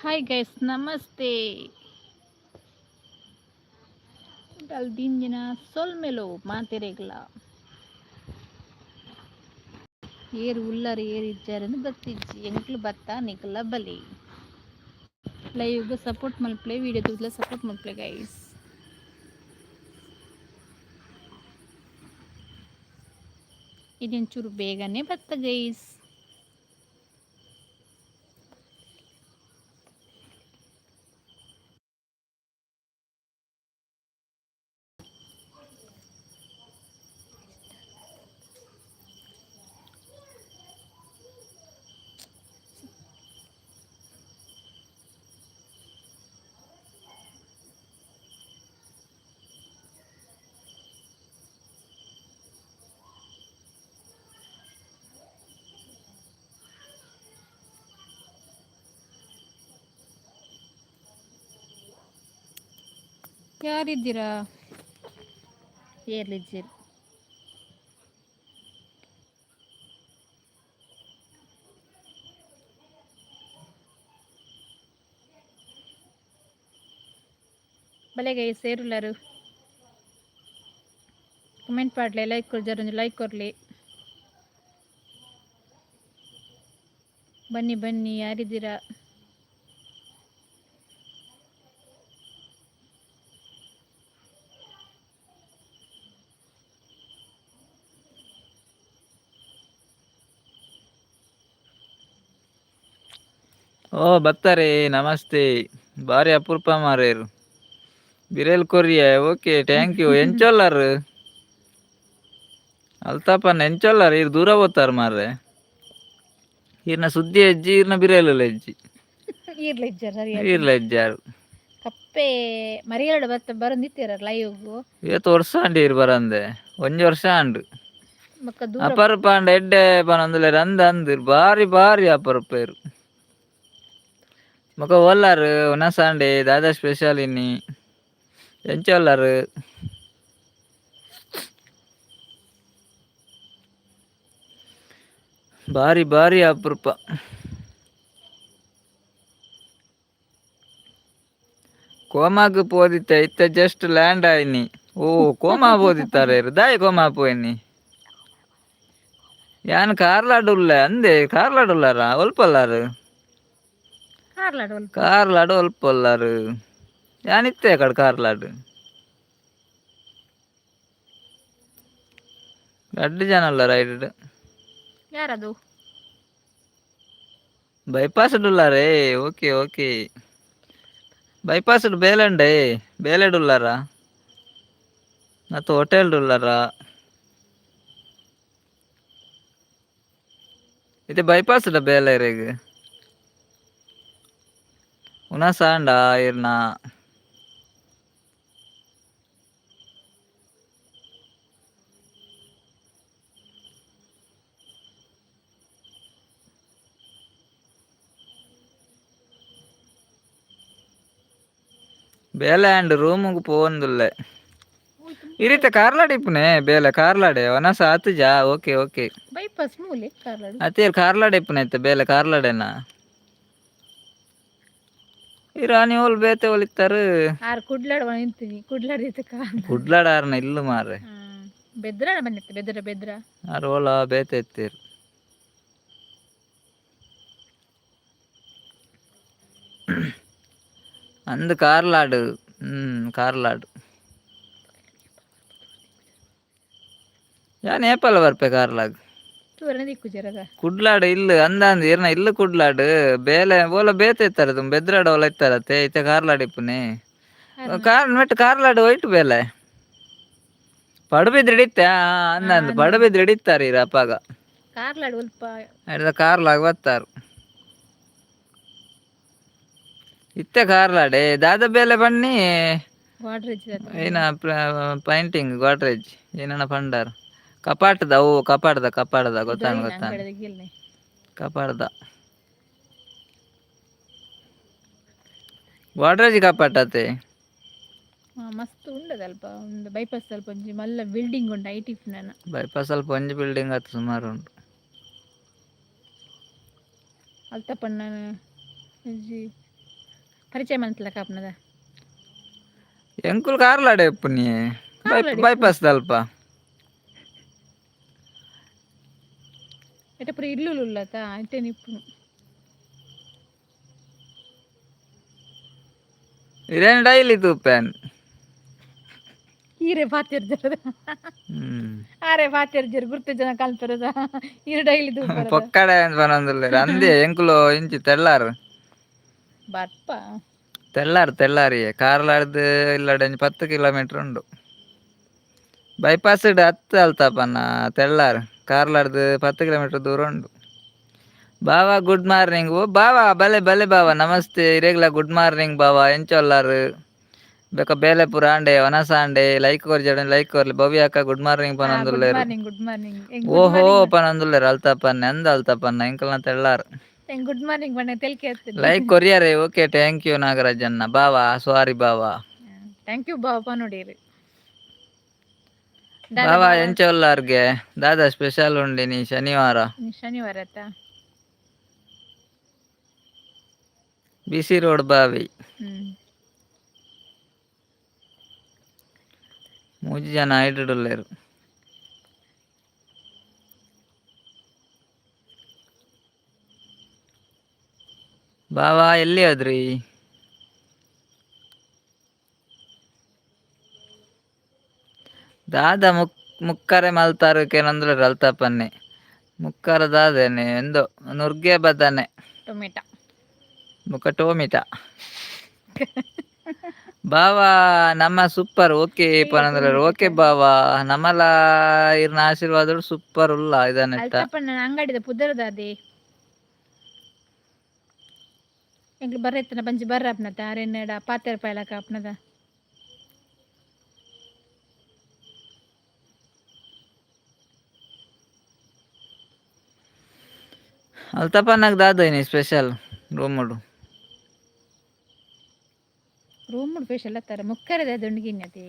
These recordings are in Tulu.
Hi guys, namaste. ದಿಂಜಿನ ಸೊಲ್ಮೆಲು ಮಾತೆರೆಗ್ಲ. ಏರು ಉಲ್ಲರ್ ಏರು ಇಜ್ಜಾರನ್ನು ಗೊತ್ತಿಜ್ಜಿ. ಎಂಕ್ಲು ಬತ್ತ, ನಿಕ್ಲ ಬಲಿ. ಲೈವ್ಗೆ ಸಪೋರ್ಟ್ ಮಲ್ಪಲೆ, ವಿಡಿಯೋ ತೂದ್ಲ ಸಪೋರ್ಟ್ ಮಲ್ಪಲೆ ಗೈಸ್. ಇದೊಂಚೂರು ಬೇಗನೆ ಬತ್ತ ಗೈಸ್. ಯಾರಿದ್ದೀರಾ? ಏರ್ಲಿಜ್ಜಿರ್? ಬಲೆ ಗೈಸ್, ಏರುಲ್ಲಾರು? ಕಮೆಂಟ್ ಪಾಡ್ಲೆ, ಲೈಕ್ ಕೊರ್, ಜರ ಲೈಕ್ ಕೊರ್ಲಿ. ಬನ್ನಿ ಬನ್ನಿ, ಯಾರಿದ್ದೀರಾ? ಓ ಬತ್ತಾರೆ, ನಮಸ್ತೆ. ಬಾರಿ ಅಪರೂಪ ಮಾರೇರು. ಬಿರೇಲ್ ಕೊರಿಯ. Okay, thank you. ಎಂಚೊಲ್ಲಾರು ಅಲ್ತಾಪನ್? ಎಂಚೊಲ್ಲಾರು? ಇರ್ ದೂರ ಹೋತಾರ ಮಾರ್ರೆ. ಈರ್ನ ಸುದ್ದಿ ಹೆಜ್ಜಿ, ಈರ್ನ ಬಿರೇಲು ಹೆಜ್ಜಿ. ಈರ್ಲ ಇಜ್ಜಾರ್ ಸರಿ. ಈರ್ಲ ಹೆಜ್ಜಾರು. ಕಪ್ಪೆ ಮರಿಯಲಡ ಬತ್ತ ಬರಂದಿತ್ತೀರ ಲೈವ್ಗು. ಏತ್ ವರ್ಷ ಅಂಡಿ ಈರ್ ಬರಂದೆ? ಒಂಜಿ ವರ್ಷ ಅಂಡು. ಬೊಕ್ಕ ದೂರ. ಅಪರೂಪ ಅಂಡ ಎಡ್ಡೆ ಪನೊಂದುಲ್ಲೆರ್. ಅಂದ್ ಅಂದ್, ಬಾರಿ ಬಾರಿ ಅಪರೂಪ ಇರು. ಬೊಕ ಓಲ್ಲಾರು? ಉನಸಾಂಡೆ? ದಾದಾ ಸ್ಪೆಷಲ್ ಇನ್ನಿ? ಎಂಚ ಉಲ್ಲಾರು? ಬಾರಿ ಬಾರಿ ಅಪರೂಪ. ಕೋಮಾಗ್ ಪೋದಿತ್ತೆ, ಇತ್ತೆ ಜಸ್ಟ್ ಲ್ಯಾಂಡ್ ಆಯ್ನಿ. ಓ, ಕೋಮಾ ಪೋದಿತ್ತಾರೆ? ದಾಯೆ ಕೋಮಾ ಪೋಯಿನಿ? ಯಾನ್ ಕಾರ್ಲಾಡ್ ಉಲ್ಲೆ ಅಂದೆ. ಕಾರ್ಲಾಡ್ ಉಲ್ಲಾರ? ಒಲ್ಪಲ್ಲಾರು? ಕಾರ್ಲಾಡ್ ಒಲ್ಪ? ಕಾರ್ಲಾಡ್ ಒಲ್ಪಲ್ಲಾರು? ಯಾನ್ ಇತ್ತೆ ಕಡೆ ಕಾರ್ಲಾಡ್. ರಡ್ಡ್ ಜನ ಉಲ್ಲಾರ ಐಡ್. ಯಾರದು? ಬೈಪಾಸ್ ಉಲ್ಲಾರೇ? ಓಕೆ ಓಕೆ, ಬೈಪಾಸ್ ಬೇಲೆಂಡೆ, ಬೇಲೆಡ್ ಉಲ್ಲಾರ ಮತ್ತು ಹೋಟೆಲ್ ಉಲ್ಲಾರ? ಇದು ಬೈಪಾಸ್ ಬೇಲೆ ಇರೆಗ್. ಉನಸಾಂಡ ಇರ್ನ? ಬೇಲೆ ಅಂಡ್ ರೂಮುಗು ಪೋವೊಂದುಲ್ಲೆ. ಈ ರೀತಿ ಕಾರ್ಲಾಡ್ ಇಪ್ಪುನೆ ಬೇಲೆ ಕಾರ್ಲಾಡೆ. ವನಸ ಆತುಜಾ? Okay okay. ಬೈಪಾಸ್ ಮೂಲೆ ಕಾರ್ಲಾಡ್. ಅತ್ತೇರ್ ಕಾರ್ಲಾಡ್ ಇಪ್ಪುನೆ ಇತ್ತೆ ಬೇಲೆ ಕಾರ್ಲಾಡೆನಾ? ಈ ರಾಣಿ ಓಲ್ ಬೇತೆ ಒಲಿತ್ತಾರು? ಆರ್ ಕುಡ್ಲಾಡ್ ನಿಂತೀನಿ, ಕುಡ್ಲಾಡ್ ಇತ್ತಕ. ಕುಡ್ಲಾಡ್ ಆರ್ನ ಇಲ್ಲು ಮಾರ್ರೆ. ಬೆದ್ರ ಬಂದಿತ್ತು, ಬೆದ್ರ ಬೆದ್ರ. ಆರ್ ಓಲ ಬೇತೆ ಇತ್ತೀರ್. ಅಂದ್ ಕಾರ್ಲಾಡ್. ಕಾರ್ಲಾಡ್ ಯಾನ್ ಏಪಲ ಬರ್ಪೆ ಕಾರ್ಲಾಗ್. ತೂರನೆ ದಿಕ್ಕುಜರದ. ಕುಡ್ಲಾಡ್ ಇಲ್ಲು ಅಂದಂದ್ ಇರ್ನ ಇಲ್ಲು ಕುಡ್ಲಾಡ್. ಬೇಲೆ ಓಲ ಬೇತೆ ಇತ್ತಾರೆ, ತುಂಬ ಬೆದ್ರಾಡ ಓಲ ಇತ್ತಾರತ್ತೆ. ಇತ್ತೆ ಕಾರ್ಲಾಡ್ ಇಪ್ಪುನೆ. ಕಾರ್ ಮೆಟ್ ಕಾರ್ಲಾಡ್ ಒಯ್ಟು ಬೇಲೆ ಪಡುಬಿದ್ರಿ ಇತ್ತೆ ಅಂದಂದು. ಪಡುಬಿದ್ರಿ ಇತ್ತಾರೆ ಇರ ಅಪ್ಪಾಗ. ಕಾರ್ಲಾಡ್ ಒಲ್ಪ? ಅಡ್ದ ಕಾರ್ಲಾಗ್ ಬತ್ತಾರು. ಇತ್ತೆ ಕಾರ್ಲಾಡೆ ದಾದ ಬೇಲೆ ಬನ್ನಿ? ಗೋಡ್ರೇಜ್. ಏನ ಪೈಂಟಿಂಗ್, ಗೋಡ್ರೇಜ್ ಏನನ ಪಂಡಾರ್. ಕಪಾಟದ, ಓ ಕಪಾಟದ, ಕಪಾಟದ ಗೊತ್ತಾನ ಗೊತ್ತಾನ. ಕಪಾಟದ ಗೋಡ್ರೇಜ್ ಕಪಾಟತೆ. ಮಸ್ತ್ ಉಂಡದಲ್ಪ ಒಂದು ಬೈಪಾಸ್ ಸ್ವಲ್ಪ ಒಂಜಿ ಮಲ್ಲ ಬಿಲ್ಡಿಂಗ್ ಉಂಡು IT ನನ್ನ. ಬೈಪಾಸ್ ಸ್ವಲ್ಪ ಒಂಜಿ ಬಿಲ್ಡಿಂಗ್ ಆತು, ಸುಮಾರು ಉಂಟು. ಅಲ್ತಪ್ಪಣ್ಣ ಒಂಜಿ ಪರಿಚಯ ಮಲ್ತಲಕ ಅಪ್ನದ. ಎಂಕುಲು ಕಾರ್ಲಾಡೆ ಉಪ್ಪುನಿ. ಕಾರ್ಲಾಡ್. ಬೈಪಾಸ್ ದಲ್ಪ. ಎಟ ಪೂರ ಇಲ್ಲುಲು ಉಲ್ಲತ ಇತ್ತೆ ನಿಪ್ಪುನು. ಇರೇನು ಡೈಲಿ ತೂಪೇನ್. ಹೀರೆ ಪಾತೆರ್ಜರ. ಆರೆ ಪಾತೆರ್ಜರ್ ಗುರ್ತು ಜನ ಕಲ್ಪರದ ಈರ್ ಡೈಲಿ ತೂಪರದ. ಪೊಕ್ಕಡೆ ಪನೊಂದುಲ್ಲೆರ್ ಅಂದೆ ಎಂಕುಲು ಇಂಚಿ ತೆಳ್ಳಾರು. ಬರ್ಪ. ತೆಳ್ಳಾರ್ ತೆಳ್ಳಾರಿಯೇ ಕಾರ್ಲಾಡ್ದು ಇಲ್ಲಡೆ ಒಂಜಿ 10 ಕಿಲೋಮೀಟರ್ ಉಂಡು. ಬೈಪಾಸ್ ಹತ್ತು ಅಲ್ತಪನ್ನ ತೆಳ್ಳಾರ್ ಕಾರ್ಲಾಡ್ದು 10 ಕಿಲೋಮೀಟರ್ ದೂರ ಉಂಡು. ಬಾವಾ, ಗುಡ್ ಮಾರ್ನಿಂಗ್. ಓ ಬಾವಾ, ಬಲೆ ಬಲೆ ಬಾವಾ, ನಮಸ್ತೆ. ಇರೆಗ್ಲ ಗುಡ್ ಮಾರ್ನಿಂಗ್ ಬಾವಾ. ಎಂಚೊಲ್ಲಾರು? ಬೇಕ ಬೇಲೆ ಪೂರ ಆಂಡೆ, ವನಸ ಆಂಡೆ. ಲೈಕ್ ಕೊರ್ಜಡ, ಲೈಕ್ ಕೊರ್ಲಿ. ಭವ್ಯ ಅಕ್ಕ ಗುಡ್ ಮಾರ್ನಿಂಗ್ ಗುಡ್ ಪನೊಂದುಲ್ಲೆರ್. Morning, good morning. ಓಹೋ ಪನೊಂದುಲ್ಲೆರ್ ಅಲ್ತಪನ್ನೆ. ಅಂದ ಅಲ್ತಪನ್ನ, ಎಂಕಲ್ನ ತೆಳ್ಳಾರ್. ಗುಡ್ ಮಾರ್ನಿಂಗ್ ಬಣ್ಣ ತೆಲ್ಕೆ ಆಗ್ತದೆ. Like ಕೊರಿಯರೆ. Okay, thank you ನಾಗರಾಜನ್ನ Bawa, sorry Bawa. Thank you ಬಾವ ನೋಡಿರಿ. ಬಾವಾ, ಎಂಚೊಲ್ಲಾರ್ಗೆ? ದಾದಾ ಸ್ಪೆಷಲ್ ಉಂಡಿನಿ ಶನಿವಾರ? ಶನಿವಾರ ಆತ. ಬಿಸಿ ರೋಡ್ ಬಾವಿ. ಮೂಜಿ ಜನ ಐಡುಲ್ಲೆರ್. ಬಾವಾ, ಎಲ್ಲಿ ಹೋದ್ರಿ? ದಾದ ಮುಕ್ಕರೆ ಮಲ್ತಾರು ಕೇನಂದ್ರೆ ಅಲ್ತಪನ್ನೆ. ಮುಕ್ಕರ ದಾದೇನೆ ಎಂದೋ ನುರ್ಗೆ ಬದನೆ. ಟೊಮೆಟೊ. ಮುಕ್ಕ ಟೊಮಿಟ. ಬಾವಾ ನಮ್ಮ ಸೂಪರ್, ಓಕೆ ಪನಂದ್ರೆ. ಓಕೆ ಬಾವಾ, ನಮ್ಮಲ ಇರ್ನ ಆಶೀರ್ವಾದ ಸೂಪರ್ ಉಲ್ಲ ಇದನ್ನೆತ್ತ. ಅಲ್ತಪ್ಪಣ್ಣ ಅಂಗಡಿದ ಪುದರ್ದ ಅದೇ ಎಂಕ್ಲು ಬರ್ರೆತ್ತನ ಬಂಜಿ ಬರ್ರ ಅಪ್ನತ ಅರೆನ್ನಡ ಪಾತೆರ್ ಪಾಯ್ಲಕ ಅಪ್ನದ. ಅಲ್ತಪನ್ನಗ್ ದಾದ ಸ್ಪೆಷಲ್ ರೂಮುಡು? ರೂಮ್ ಸ್ಪೆಷಲ್ ಅತ್ತಾರೆ ಮುಕ್ಕರದ ದುಂಡಿಗಿನ್ನತಿ.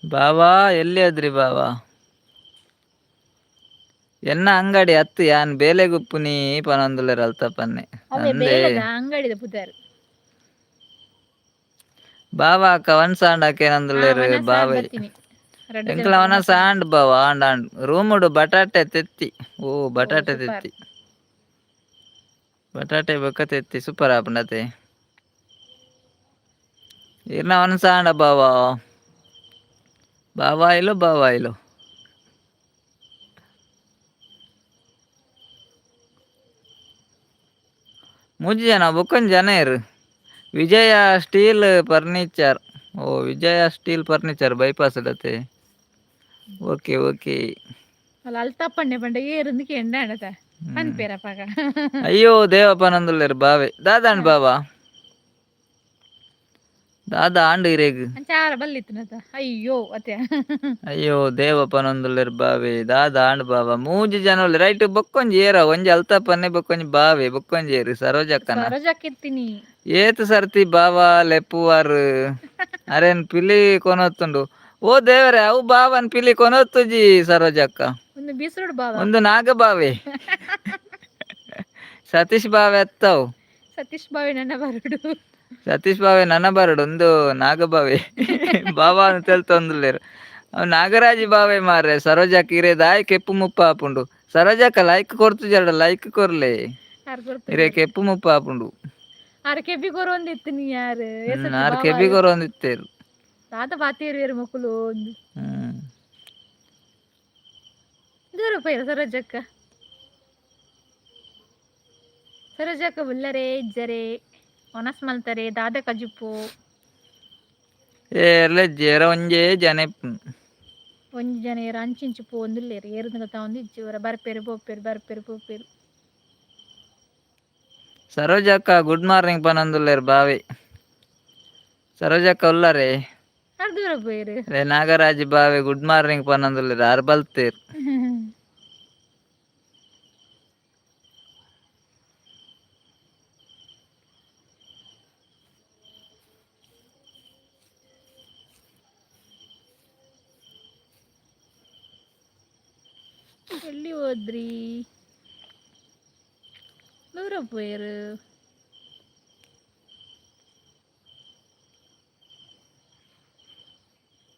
ಬಾವಾ, ಎಲ್ಲಿ ಅದ್ರಿ ಬಾವಾ? ಎನ್ನ ಅಂಗಡಿ ಅತ್ತು ಯಾನ್ ಬೇಲೆಗುಪ್ಪುನಿ ಪನೊಂದುಲ್ಲೆರ್ ಅಲ್ತಪನ್ನೆ. ಅವೇ. ಅಂದೆ. ಬೇಲದ ಅಂಗಡಿದ ಪುದರ್. ಬಾವಾ ಅಕ್ಕ ವನ್ಸ ಆಂಡ್ ಅಕೇನಂದುಲ್ಲೆರ್ ಬಾವೈ. ಬರ್ತೀನಿ ರಡ್ಡ್. ಎಂಕಲ ವನಸ ಆಂಡ್ ಬಾವ, ಆಂಡ್ ಆಂಡ್. ರೂಮುಡು ಬಟಾಟೆ ತೆತ್ತಿ. ಓ, ಬಟಾಟೆ. ಸೂಪರ್. ತೆತ್ತಿ, ಬಟಾಟೆ ಬೊಕ್ಕ ತೆತ್ತಿ ಸೂಪರ್ ಆಪುಂಡತೆ. ಇರ್ನ ವನಸ ಆಂಡ ಬಾವಾ? ಬಾವಾಯಿಲು ಬಾವಾಯಿಲು. ಮೂಜಿ ಜನ, ಬೊಕ್ಕೊಂಜಿ ಜನ ಇರು. Vijaya steel furniture. ಓ, ವಿಜಯ ಸ್ಟೀಲ್ ಫರ್ನಿಚರ್ ಬೈಪಾಸ್ ಅತೆ. Okay okay. ಅಲ್ಲ, ಅಲ್ತಪ್ಪಣ್ಣೆ ಪಂಡ ಏರುಂದು ಕೆಂಡ ಅಣತ ಅನ್ಪೇರಪ್ಪಾಗ. ಅಯ್ಯೋ ದೇವಪ್ಪನಂದುಲ್ಲೆರ್ ಬಾವೆ. ದಾದಾಂಡ್ ಬಾವಾ? ದಾದಾ ಆಂಡ್ ಇರೇಗ್? ಅಂಚಾರ ಬಲ್ಲಿತ್ತನತ ಅಯ್ಯೋ ಅತ್ತೆ. ಅಯ್ಯೋ ದೇವಪ್ಪನಂದುಲ್ಲೆರ್ ಬಾವೆ. ದಾದಾ ಆಂಡ್ ಬಾವಾ? ಮೂಜಿ ಜನ ರೈಟ್. ಬೊಕ್ಕೊಂಜಿ ಏರ ಒಂಜಿ ಅಲ್ತಪ್ಪನ್ನೆ, ಬೊಕ್ಕೊಂಜಿ ಬಾವೆ, ಬೊಕ್ಕೊಂಜಿ ಏರು ಸರೋಜಕ್ಕನ? ಸರೋಜಕ್ಕಿತ್ತೀನಿ. ಏತ್ ಸರ್ತಿ ಬಾವಾ ಲೆಪ್ಪುವಾರ್? ಅರೇನ್ ಪಿಲಿ ಕೊನೊತ್ತುಂಡು. ಓ ದೇವರೇ, ಅವು ಬಾವನ್ ಪಿಲಿ ಕೊನೊತ್ತುಜಿ ಸರೋಜಕ್ಕ. ಒಂದು ಬೀಸರುಡು ಬಾವ. ಒಂದು ನಾಗಬಾವೆ, ಸತೀಶ್ ಬಾವೆ ಅತ್ತವು. ಸತೀಶ್ ಬಾವೆ ನನ್ನ ಬರುಡು. ಸತೀಶ್ ಬಾವೆ ನನ್ನ ಬರಡು. ಒಂದು ನಾಗಬಾವೆ ಬಾವಾ ಅಂತ ತೆಲ್ತೊಂದುಲ್ಲೆರ್. ಅವು ನಾಗರಾಜಿ ಬಾವೆ ಮಾರ್ರೆ. ಸರೋಜಕ್ಕ ಇರೆ ದಾಯ್ ಕೆಪ್ಪು ಮುಪ್ಪ ಆಪುಂಡು. ಸರೋಜಕ್ಕ ಲೈಕ್ ಕೊರ್ತು ಜರಡ, ಲೈಕ್ ಕೊರ್ಲೆ. ಯಾರು ಕೊರ್ತು? ಇರೆ ಕೆಪ್ಪು ಮುಪ್ಪ ಆಪುಂಡು. ಆರ್ ಕೆಬಿ ಕೊರೊಂದಿತ್ತು ಯಾರು? ಆರ್ ಕೆಬಿ ಕೊರೊಂದಿತ್ತೇರು. ತಾತ ಪಾತೇರು ಮಕ್ಕಳು ಒಂದು. ದೂರ ಪೈರ ಸರೋಜಕ್ಕ. ಸರೋಜಕ್ಕ ಉಲ್ಲರೆ ಇಜ್ಜರೆ? ಒನಸ್ ಮಲ್ತಾರೆ ದಾದ ಕಜುಪು? ಏರ್ಲೆ ಜೇರ, ಒಂಜೇ ಜನ ಇಪ್ಪುನು. ಒಂಜಿ ಜನ ಏರ್ ಅಂಚಿಂಚು ಪೋಂದುಲ್ಲೆರ್. ಏರುಂದು ತಾವೊಂದು ಇಜ್ಜಿ. ಒರ ಬರ್ಪೆರು ಪೋಪೆರು, ಬರ್ಪೆರು ಪೋಪೆರು. ಸರೋಜಕ್ಕ ಗುಡ್ ಮಾರ್ನಿಂಗ್ ಪನೊಂದುಲ್ಲೆರ್ ಬಾವಿ. ಸರೋಜಕ್ಕ ಉಲ್ಲರೆ? ಆರ್ ದೂರ ಪೋಯೆರ್. ರೇ ನಾಗರಾಜ್ ಬಾವೆ ಗುಡ್ ಮಾರ್ನಿಂಗ್ ಪನೊಂದುಲ್ಲೆರ್. ಆರ್ ಬಲ್ತೇರ್. ಎಲ್ಲಿ ಹೋದ್ರಿ? ದೂರ ಪೋಯೆರ್.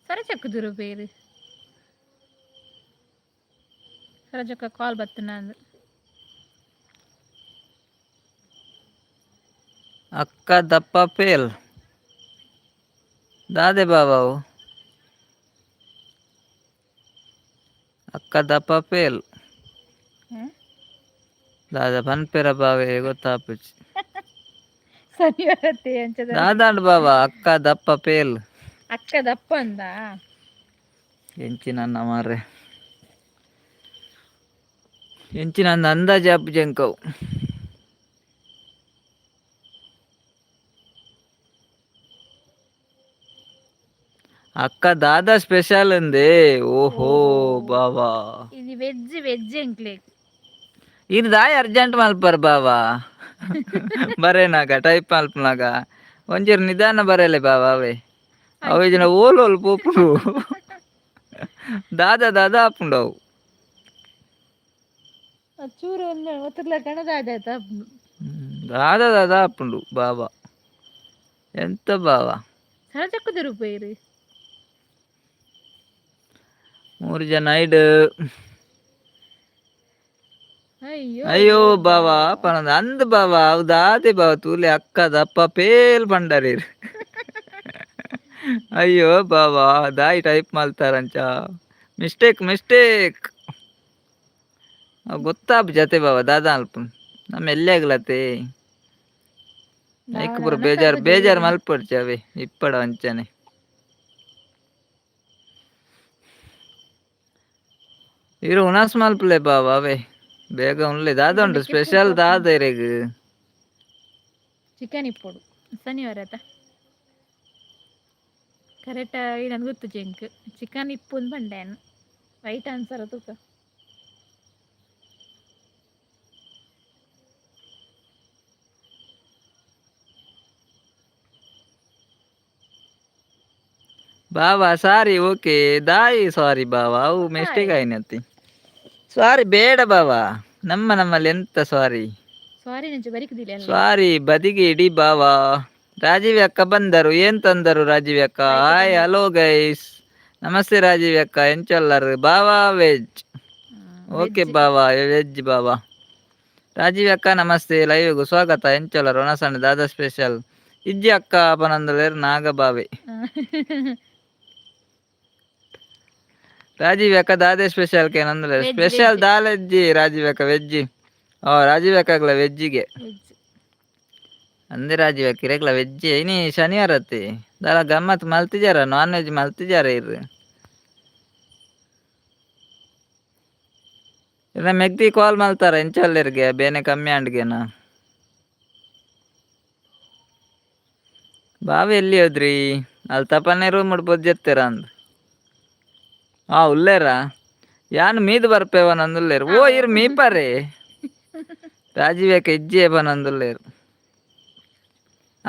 ಸರಜಕ್ಕ ದೂರ ಪೋಯೆರ್. ಸರಜಕ್ಕ ಕಾಲ್ ಬತ್ತುನ. ಅಕ್ಕ ದಪ್ಪ ಪೇಲ್ ದಾದೆ ಬಾಬಾವು? ಅಕ್ಕ ದಪ್ಪ ಪೇಲ್. ದಾದ ಪನ್ಪೆರ ಬಾವೆ, ಗೊತ್ತಾಪುಜಿ. ಶನಿವಾರ ಅಂಚದ. ದಾದಾಂಡ್ ಬಾಬಾ, ಅಕ್ಕ ದಪ್ಪ ಪೇಲ್? ಅಕ್ಕ ದಪ್ಪ ಅಂದ. ಎಂಚಿನ ಮಾರ್ರೆ, ಎಂಚಿನ ಅಂದಾಜು ಆಪುಜಿ ಎಂಕವು. ಅಕ್ಕ ದಾದಾ ಸ್ಪೆಷಲ್ ಅಂದೆ? ಓಹೋ ಬಾಬಾ. ಇದು ವೆಜ್ ವೆಜ್ ಎಂಕ್ಲೆಗ್. ಇದು ದಾಯ ಅರ್ಜೆಂಟ್ ಮಲ್ಪರ್ ಬಾವಾ? ಬರೇನಾಗ ಟೈಪ್ ಮಲ್ಪನಾಗ ಒಂಚೂರು ನಿಧಾನ ಬರಲೆ ಬಾವಾ. ಅವೇ ಅವು ಜನ ಓಲ್ ಓಲ್ ಪೋಪುಂಡು, ದಾದಾ ದಾದಾ ಆಪುಂಡು ಅವು. ಚೂರು ಒಂದು ಒತ್ತರ್ಲ ಕಣದಾದ. ದಾದಾ ದಾದಾ ಆಪುಂಡು ಬಾಬಾ. ಎಂತ ಬಾವಾ? ಸರಜಕ್ಕ ರೂಪಾಯಿ. ಮೂರು ಜನ ಐಡ್. ಅಯ್ಯೋ. ಅಯ್ಯೋ ಬಾವಾ ಪನಂದ ಅಂದ್ ಬಾವಾ. ಹೌದಾದೆ ಬಾವ, ತೂಲೆ ಅಕ್ಕ ದಪ್ಪ ಪೇಲ್ ಪಂಡರೀರ್. ಅಯ್ಯೋ ಬಾವಾ, ದಾಯಿ ಟೈಪ್ ಮಲ್ತಾರಂಚ? ಮಿಸ್ಟೇಕ್ ಮಿಸ್ಟೇಕ್ ಗೊತ್ತಾಪ್ ಜತೆ ಬಾವ. ದಾದಾ ಅಲ್ಪ ನಮ್ಮ ಎಲ್ಲೇ ಆಗ್ಲತ್ತೆ. ಐಕ್ ಪೂರ ಬೇಜಾರು ಬೇಜಾರು ಮಲ್ಪೊಡ್ಚಿ ಅವೇ ಇಪ್ಪಡ ಅಂಚನೆ. ಇರು ಉಣಸ್ ಮಲ್ಪಲೆ ಬಾವ. ಅವೇ ಬೇಗ ಉನ್ಲೆ. ದಾದ ಉಂಟು ಸ್ಪೆಷಲ್ ದಾದ ಇರೆಗ್? ಚಿಕನ್ ಇಪ್ಪೊಡು ಶನಿವಾರ ಆತ. ಕರೆಕ್ಟ್ ಆಗಿ ನನ್ಗೆ ಗೊತ್ತು ಜಂಕ್ ಚಿಕನ್ ಇಪ್ಪು ಅಂದ್ ಪಂಡೇನು. ರೈಟ್ ಆನ್ಸರ್ ತೂಕ. ಬಾವಾ ಸಾರಿ, ಓಕೆ. ದಾಯಿ ಸಾರಿ ಬಾವಾ? ಅವು ಮಿಸ್ಟೇಕ್ ಆಯ್ನತಿ, ಸಾರಿ ಬೇಡ ಬಾವಾ. ನಮ್ಮ ನಮ್ಮಲ್ಲಿ ಎಂತ ಸಾರಿ? ಸಾರಿ ನಂಚು ಬರಿಕುದಿಲ್ಲ ಅಲ್ಲ. ಸಾರಿ ಬದಿಗೆ ಇಡಿ ಬಾವಾ. ರಾಜೀವ್ ಅಕ್ಕ ಬಂದರು, ಏನ್ ತಂದರು ರಾಜೀವ್ ಅಕ್ಕ? Hi, hello guys, namaste Rajiv ಅಕ್ಕ. ಎಂಚೊಲ್ಲರು ಬಾವಾ? ವೆಜ್ ಓಕೆ ಬಾವಾ, ವೆಜ್ ಬಾವಾ. ರಾಜೀವ್ ಅಕ್ಕ ನಮಸ್ತೆ, ಲೈವ್ಗೆ ಸ್ವಾಗತ. ಎಂಚೊಲ್ಲರು? ಒಣಸಣ್ಣ ದಾದಾ ಸ್ಪೆಷಲ್? ಇಜ್ಜಿ ಅಕ್ಕ ಪನಂದಲೇರ್ ನಾಗಬಾವೆ. ರಾಜೀವ್ ಅಕ್ಕ ದಾದೆ special ಕೇನಂದಲೇರ್? Veg, special veg. ದಾಲಜ್ಜಿ Rajiv ಅಕ್ಕ. ವೆಜ್. ಓ ರಾಜೀವ್ ಅಕ್ಕಗ್ಲ ವೆಜ್ಜಿಗೆ. ವೆಜ್. ಅಂದೆ ರಾಜೀವ್ ಅಕ್ಕ, ಇರೆಗ್ಲ ವೆಜ್. ಇನಿ ಶನಿವಾರ ಅತ್ತೆ, ದಾಲ ಗಮ್ಮತ್ ಮಲ್ತಿಜಾರ? ನಾನ್ ವೆಜ್ ಮಲ್ತಿಜಾರ ಇರ್? ಇಲ್ಲ ಮೆಗ್ದಿ ಕಾಲ್ ಮಲ್ತಾರ? ಎಂಚೊಲ್ಲೆರ್ಗೆ ಬೇನೆ ಕಮ್ಮಿ ಆಂಡ್ಗೆನಾ? ಬಾವೆ ಎಲ್ಲಿ ಹೋದ್ರಿ? ಅಲ್ಲಿ ತಪನೆ ರೂಮ್ ಪೊಜ್ಜೆತ್ತೆರ ಅಂದ್. ಹಾ ಉಲ್ಲೇರಾ? ಯಾನ್ ಮೀದ್ ಬರ್ಪೇವ ನಂದುಲ್ಲೇರು. ಓ ಇರ್ ಮೀಪರೆ ರಾಜೀವ್ ಅಕ್ಕ. ಇಜ್ಜೆ ಪನಂದುಲ್ಲೇರು.